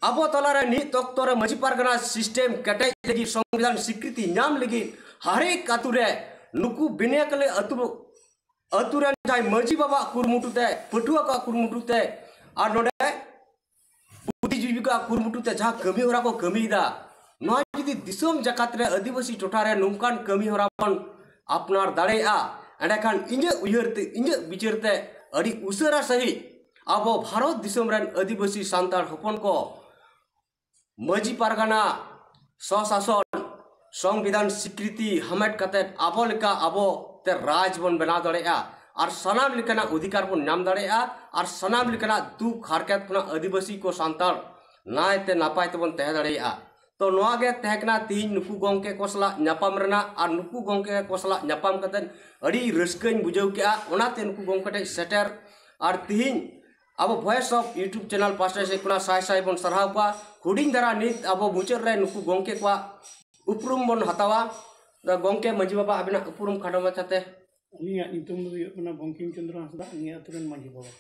ᱟᱵᱚ ᱛᱟᱞᱟᱨᱮ ᱱᱤᱛ ᱚᱠᱛᱚ ᱨᱮ ᱢᱟᱹᱡᱷᱤ ᱯᱟᱨᱜᱟᱱᱟ ᱥᱤᱥᱴᱮᱢ ᱠᱮᱴᱮᱡ ᱞᱟᱹᱜᱤᱫ, ᱥᱚᱝᱵᱤᱫᱷᱟᱱ ᱥᱤᱠᱨᱤᱛᱤ ᱧᱟᱢ ᱞᱟᱹᱜᱤᱫ ᱦᱟᱨᱮᱠ ᱟᱹᱛᱩ ᱨᱮ ᱱᱩᱠᱩ ᱵᱤᱱᱟᱹ ᱠᱟᱞᱮ ᱟᱹᱛᱩ, ᱟᱹᱛᱩ ᱨᱮᱱ ᱡᱟᱦᱟᱸᱭ ᱢᱟᱹᱡᱷᱤ ᱵᱟᱵᱟᱣᱟᱜ ᱠᱩᱨᱩᱢᱩᱴᱩ ᱛᱮ, ᱯᱟᱹᱴᱷᱩᱣᱟᱹ ᱠᱚᱣᱟᱜ ᱠᱩᱨᱩᱢᱩᱴᱩ ᱛᱮ, ᱟᱨ ᱱᱚᱰᱮ ᱵᱩᱫᱽᱫᱷᱤᱡᱤᱵᱤ ᱠᱚᱣᱟᱜ ᱠᱩᱨᱩᱢᱩᱴᱩ ᱛᱮ ᱡᱟᱦᱟᱸ ᱠᱟᱹᱢᱤ ᱦᱚᱨᱟ ᱠᱚ ᱠᱟᱹᱢᱤᱭᱮᱫᱟ, ᱱᱚᱣᱟ ᱡᱩᱫᱤ ᱫᱤᱥᱚᱢ ᱡᱟᱠᱟᱛ ᱨᱮ ᱟᱹᱫᱤᱵᱟᱹᱥᱤ ᱴᱚᱴᱷᱟ ᱨᱮ ᱱᱚᱝᱠᱟᱱ ᱠᱟᱹᱢᱤ ᱦᱚᱨᱟ ᱵᱚᱱ ᱟᱯᱱᱟᱨ ᱫᱟᱲᱮᱭᱟᱜᱼᱟ, ᱮᱸᱰᱮᱠᱷᱟᱱ ᱤᱧᱟᱹᱜ ᱩᱭᱦᱟᱹᱨ ᱛᱮ, ᱤᱧᱟᱹᱜ ᱵᱤᱪᱟᱹᱨ ᱛᱮ ᱟᱹᱰᱤ ᱩᱥᱟᱹᱨᱟ ᱥᱟᱺᱦᱤᱡ ᱟᱵᱚ ᱵᱷᱟᱨᱚᱛ ᱫᱤᱥᱚᱢ ᱨᱮᱱ ᱟᱹᱫᱤᱵᱟᱹᱥᱤ ᱥᱟᱱᱛᱟᱲ ᱦᱚᱯᱚᱱ ᱠᱚ ᱢᱟᱹᱡᱷᱤ ᱯᱟᱨᱜᱟᱱᱟ ᱥᱚᱥᱟᱥᱚᱱ ᱥᱚᱝᱵᱤᱫᱷᱟᱱ ᱥᱤᱠᱨᱤᱛᱤ ᱦᱟᱢᱮᱴ ᱠᱟᱛᱮᱫ ᱟᱵᱚ ᱞᱮᱠᱟ ᱟᱵᱚ ᱛᱮ ᱨᱟᱡᱽ ᱵᱚᱱ ᱵᱮᱱᱟᱣ ᱫᱟᱲᱮᱭᱟᱜᱼᱟ᱾ ᱟᱨ ᱥᱟᱱᱟᱢ ᱞᱮᱠᱟᱱᱟᱜ ᱚᱫᱷᱤᱠᱟᱨ ᱵᱚᱱ ᱧᱟᱢ ᱫᱟᱲᱮᱭᱟᱜᱼᱟ᱾ ᱟᱨ ᱥᱟᱱᱟᱢ ᱞᱮᱠᱟᱱᱟᱜ ᱫᱩᱠ ᱦᱟᱨᱠᱮᱛ ᱠᱷᱚᱱᱟᱜ ᱟᱹᱫᱤᱵᱟᱹᱥᱤ ᱠᱚ ᱥᱟᱱᱛᱟᱲ ᱱᱟᱭᱛᱮ ᱱᱟᱯᱟᱭ ᱛᱮᱵᱚᱱ ᱛᱟᱦᱮᱸ ᱫᱟᱲᱮᱭᱟᱜᱼᱟ᱾ ᱛᱚ ᱱᱚᱣᱟ ᱜᱮ ᱛᱟᱦᱮᱸ ᱠᱟᱱᱟ ᱛᱤᱦᱤᱧ ᱱᱩᱠᱩ ᱜᱚᱢᱠᱮ ᱠᱚ ᱥᱟᱞᱟᱜ ᱧᱟᱯᱟᱢ ᱨᱮᱱᱟᱜ᱾ ᱟᱨ ᱱᱩᱠᱩ ᱜᱚᱢᱠᱮ ᱠᱚ ᱥᱟᱞᱟᱜ ᱧᱟᱯᱟᱢ ᱠᱟᱛᱮᱫ ᱟᱹᱰᱤ ᱨᱟᱹᱥᱠᱟᱹᱧ ᱵᱩᱡᱷᱟᱹᱣ ᱠᱮᱜᱼᱟ᱾ ᱚᱱᱟᱛᱮ ᱱᱩᱠᱩ ᱜᱚᱢᱠᱮ ᱴᱷᱮᱱ ᱥᱮᱴᱮᱨ ᱟᱨ ᱛᱤᱦᱤᱧ ᱟᱵᱚ Voice of YouTube channel ᱯᱟᱥᱴᱟ ᱥᱮᱫ ᱠᱷᱚᱱᱟᱜ ᱥᱟᱭ ᱥᱟᱭ ᱵᱚᱱ ᱥᱟᱨᱦᱟᱣ ᱠᱚᱣᱟ᱾ ᱦᱩᱰᱤᱧ ᱫᱷᱟᱨᱟ ᱱᱤᱛ ᱟᱵᱚ ᱢᱩᱪᱟᱹᱫ ᱨᱮ ᱱᱩᱠᱩ ᱜᱚᱢᱠᱮ ᱠᱚᱣᱟᱜ ᱩᱯᱨᱩᱢ ᱵᱚᱱ ᱦᱟᱛᱟᱣᱟ᱾ ᱫᱚ ᱜᱚᱢᱠᱮ ᱢᱟᱹᱡᱷᱤ ᱵᱟᱵᱟ, ᱟᱵᱤᱱᱟᱜ ᱩᱯᱨᱩᱢ ᱠᱷᱟᱴᱚ ᱢᱟᱪᱷᱟᱛᱮ᱾ ᱟᱹᱞᱤᱧᱟᱜ ᱧᱩᱛᱩᱢ ᱫᱚ ᱦᱩᱭᱩᱜ ᱠᱟᱱᱟ ᱵᱚᱝᱠᱤᱢ ᱪᱚᱸᱫᱽᱨᱚ ᱦᱟᱸᱥᱫᱟ, ᱱᱤᱭᱟᱹ ᱟᱹᱛᱩ ᱨᱮᱱ ᱢᱟᱹᱡᱷᱤ ᱵᱟᱵᱟ᱾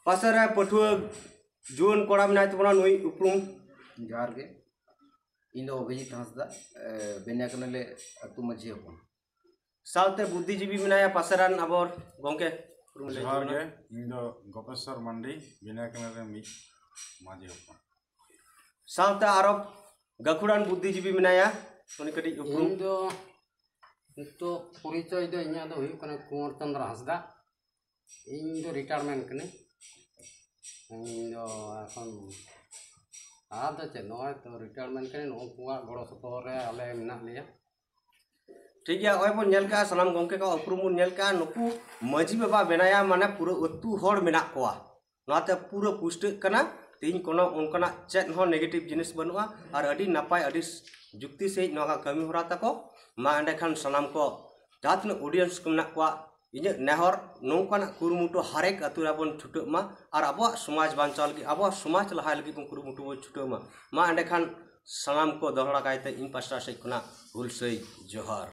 ᱯᱟᱥᱮ ᱨᱮ ᱯᱟᱹᱴᱷᱩᱣᱟᱹ ᱡᱩᱣᱟᱹᱱ ᱠᱚᱲᱟ ᱢᱮᱱᱟᱭ ᱛᱟᱵᱚᱱᱟ, ᱱᱩᱭ ᱩᱯᱨᱩᱢ᱾ ᱡᱚᱦᱟᱨ ᱜᱮ, ᱤᱧ ᱫᱚ ᱚᱵᱷᱤᱡᱤᱛ ᱦᱟᱸᱥᱫᱟ, ᱮ, ᱵᱮᱱᱭᱟᱠᱟᱱᱟᱞᱮ ᱟᱹᱛᱩ ᱢᱟᱹᱡᱷᱤ ᱦᱚᱯᱚᱱ᱾ ᱥᱟᱶᱛᱮ ᱵᱩᱫᱽᱫᱷᱤᱡᱤᱵᱤ ᱢᱮᱱᱟᱭᱟ ᱯᱟᱥᱮᱨᱟᱱ ᱟᱵᱚᱨ ᱜᱚᱢᱠᱮ᱾ ᱩᱯᱨᱩᱢ ᱞᱟᱹᱭ ᱡᱚᱦᱟᱨ ᱛᱟᱵᱚᱱᱟ᱾ ᱜᱮ, ᱤᱧ ᱫᱚ ᱜᱳᱯᱮᱥᱥᱚᱨ ᱢᱟᱱᱰᱤ, ᱵᱮᱱᱭᱟᱠᱟᱱᱟ ᱨᱮᱱ ᱢᱤᱫ ᱢᱟᱹᱡᱷᱤ ᱦᱚᱯᱚᱱ᱾ ᱥᱟᱶᱛᱮ ᱟᱨᱚ ᱜᱟᱹᱠᱷᱩᱲᱟᱱ ᱵᱩᱫᱽᱫᱷᱤᱡᱤᱵᱤ ᱢᱮᱱᱟᱭᱟ, ᱩᱱᱤ ᱠᱟᱹᱴᱤᱡ ᱩᱯᱨᱩᱢ᱾ ᱤᱧ ᱫᱚ ᱱᱤᱛᱚᱜ ᱯᱚᱨᱤᱪᱚᱭ ᱫᱚ ᱤᱧᱟᱹᱜ ᱫᱚ ᱦᱩᱭᱩᱜ ᱠᱟᱱᱟ ᱠᱩᱸᱣᱟᱨ ᱪᱚᱸᱫᱽᱨᱚ ᱦᱟᱸᱥᱫᱟ᱾ ᱤᱧ ᱫᱚ ᱨᱤᱴᱟᱭᱟᱨᱢᱮᱱᱴ ᱠᱟᱹᱱᱟᱹᱧ᱾ ᱤᱧ ᱫᱚ ᱮᱠᱷᱚᱱ ᱟᱨ ᱫᱚ ᱪᱮᱫ, ᱱᱚᱜᱼᱚᱭ ᱛᱚ ᱨᱤᱴᱟᱭᱟᱨᱢᱮᱱᱴ ᱠᱟᱹᱱᱟᱹᱧ, ᱱᱩᱠᱩᱣᱟᱜ ᱜᱚᱲᱚ ᱥᱚᱯᱚᱦᱚᱫ ᱨᱮ ᱟᱞᱮ ᱢᱮᱱᱟᱜ ᱞᱮᱭᱟ᱾ ᱴᱷᱤᱠ ᱜᱮᱭᱟ, ᱱᱚᱜᱼᱚᱭ ᱵᱚᱱ ᱧᱮᱞ ᱠᱟᱜᱼᱟ, ᱥᱟᱱᱟᱢ ᱜᱚᱢᱠᱮ ᱠᱚᱣᱟᱜ ᱩᱯᱨᱩᱢ ᱵᱚᱱ ᱧᱮᱞ ᱠᱟᱜᱼᱟ᱾ ᱱᱩᱠᱩ ᱢᱟᱹᱡᱷᱤ ᱵᱟᱵᱟ ᱢᱮᱱᱟᱭᱟ, ᱢᱟᱱᱮ ᱯᱩᱨᱟᱹ ᱟᱹᱛᱩ ᱦᱚᱲ ᱢᱮᱱᱟᱜ ᱠᱚᱣᱟ, ᱱᱚᱣᱟᱛᱮ ᱯᱩᱨᱟᱹ ᱯᱩᱥᱴᱟᱹᱜ ᱠᱟᱱᱟ᱾ ᱛᱮᱦᱮᱧ ᱠᱳᱱᱳ ᱚᱱᱠᱟᱱᱟᱜ ᱪᱮᱫ ᱦᱚᱸ ᱱᱮᱜᱮᱴᱤᱵᱷ ᱡᱤᱱᱤᱥ ᱵᱟᱹᱱᱩᱜᱼᱟ᱾ ᱟᱨ ᱟᱹᱰᱤ ᱱᱟᱯᱟᱭ, ᱟᱹᱰᱤ ᱡᱩᱠᱛᱤ ᱥᱟᱺᱦᱤᱡ ᱱᱚᱣᱟ ᱠᱟᱹᱢᱤ ᱦᱚᱨᱟ ᱛᱟᱠᱚ᱾ ᱢᱟ ᱮᱸᱰᱮᱠᱷᱟᱱ ᱥᱟᱱᱟᱢ ᱠᱚ, ᱡᱟᱦᱟᱸ ᱛᱤᱱᱟᱹᱜ ᱚᱰᱤᱭᱮᱱᱥ ᱠᱚ ᱢᱮᱱᱟᱜ ᱠᱚᱣᱟ, ᱤᱧᱟᱹᱜ ᱱᱮᱦᱚᱨ, ᱱᱚᱝᱠᱟᱱᱟᱜ ᱠᱩᱨᱩᱢᱩᱴᱩ ᱦᱟᱨᱮᱠ ᱟᱹᱛᱩ ᱨᱮᱵᱚᱱ ᱪᱷᱩᱴᱟᱹᱜ ᱢᱟ ᱟᱨ ᱟᱵᱚᱣᱟᱜ ᱥᱚᱢᱟᱡᱽ ᱵᱟᱧᱪᱟᱣ ᱞᱟᱹᱜᱤᱫ, ᱟᱵᱚᱣᱟᱜ ᱥᱚᱢᱟᱡᱽ ᱞᱟᱦᱟᱭ ᱞᱟᱹᱜᱤᱫ ᱵᱚᱱ ᱠᱩᱨᱩᱢᱩᱴᱩ ᱵᱚᱱ ᱪᱷᱩᱴᱟᱹᱣ ᱢᱟ᱾ ᱢᱟ ᱮᱸᱰᱮᱠᱷᱟᱱ ᱥᱟᱱᱟᱢ ᱠᱚ ᱫᱚᱦᱲᱟ ᱠᱟᱭᱛᱮ ᱤᱧ ᱯᱟᱥᱴᱟ ᱥᱮᱫ ᱠᱷᱚᱱᱟᱜ ᱦᱩᱞᱥᱟᱹᱭ ᱡᱚᱦᱟᱨ᱾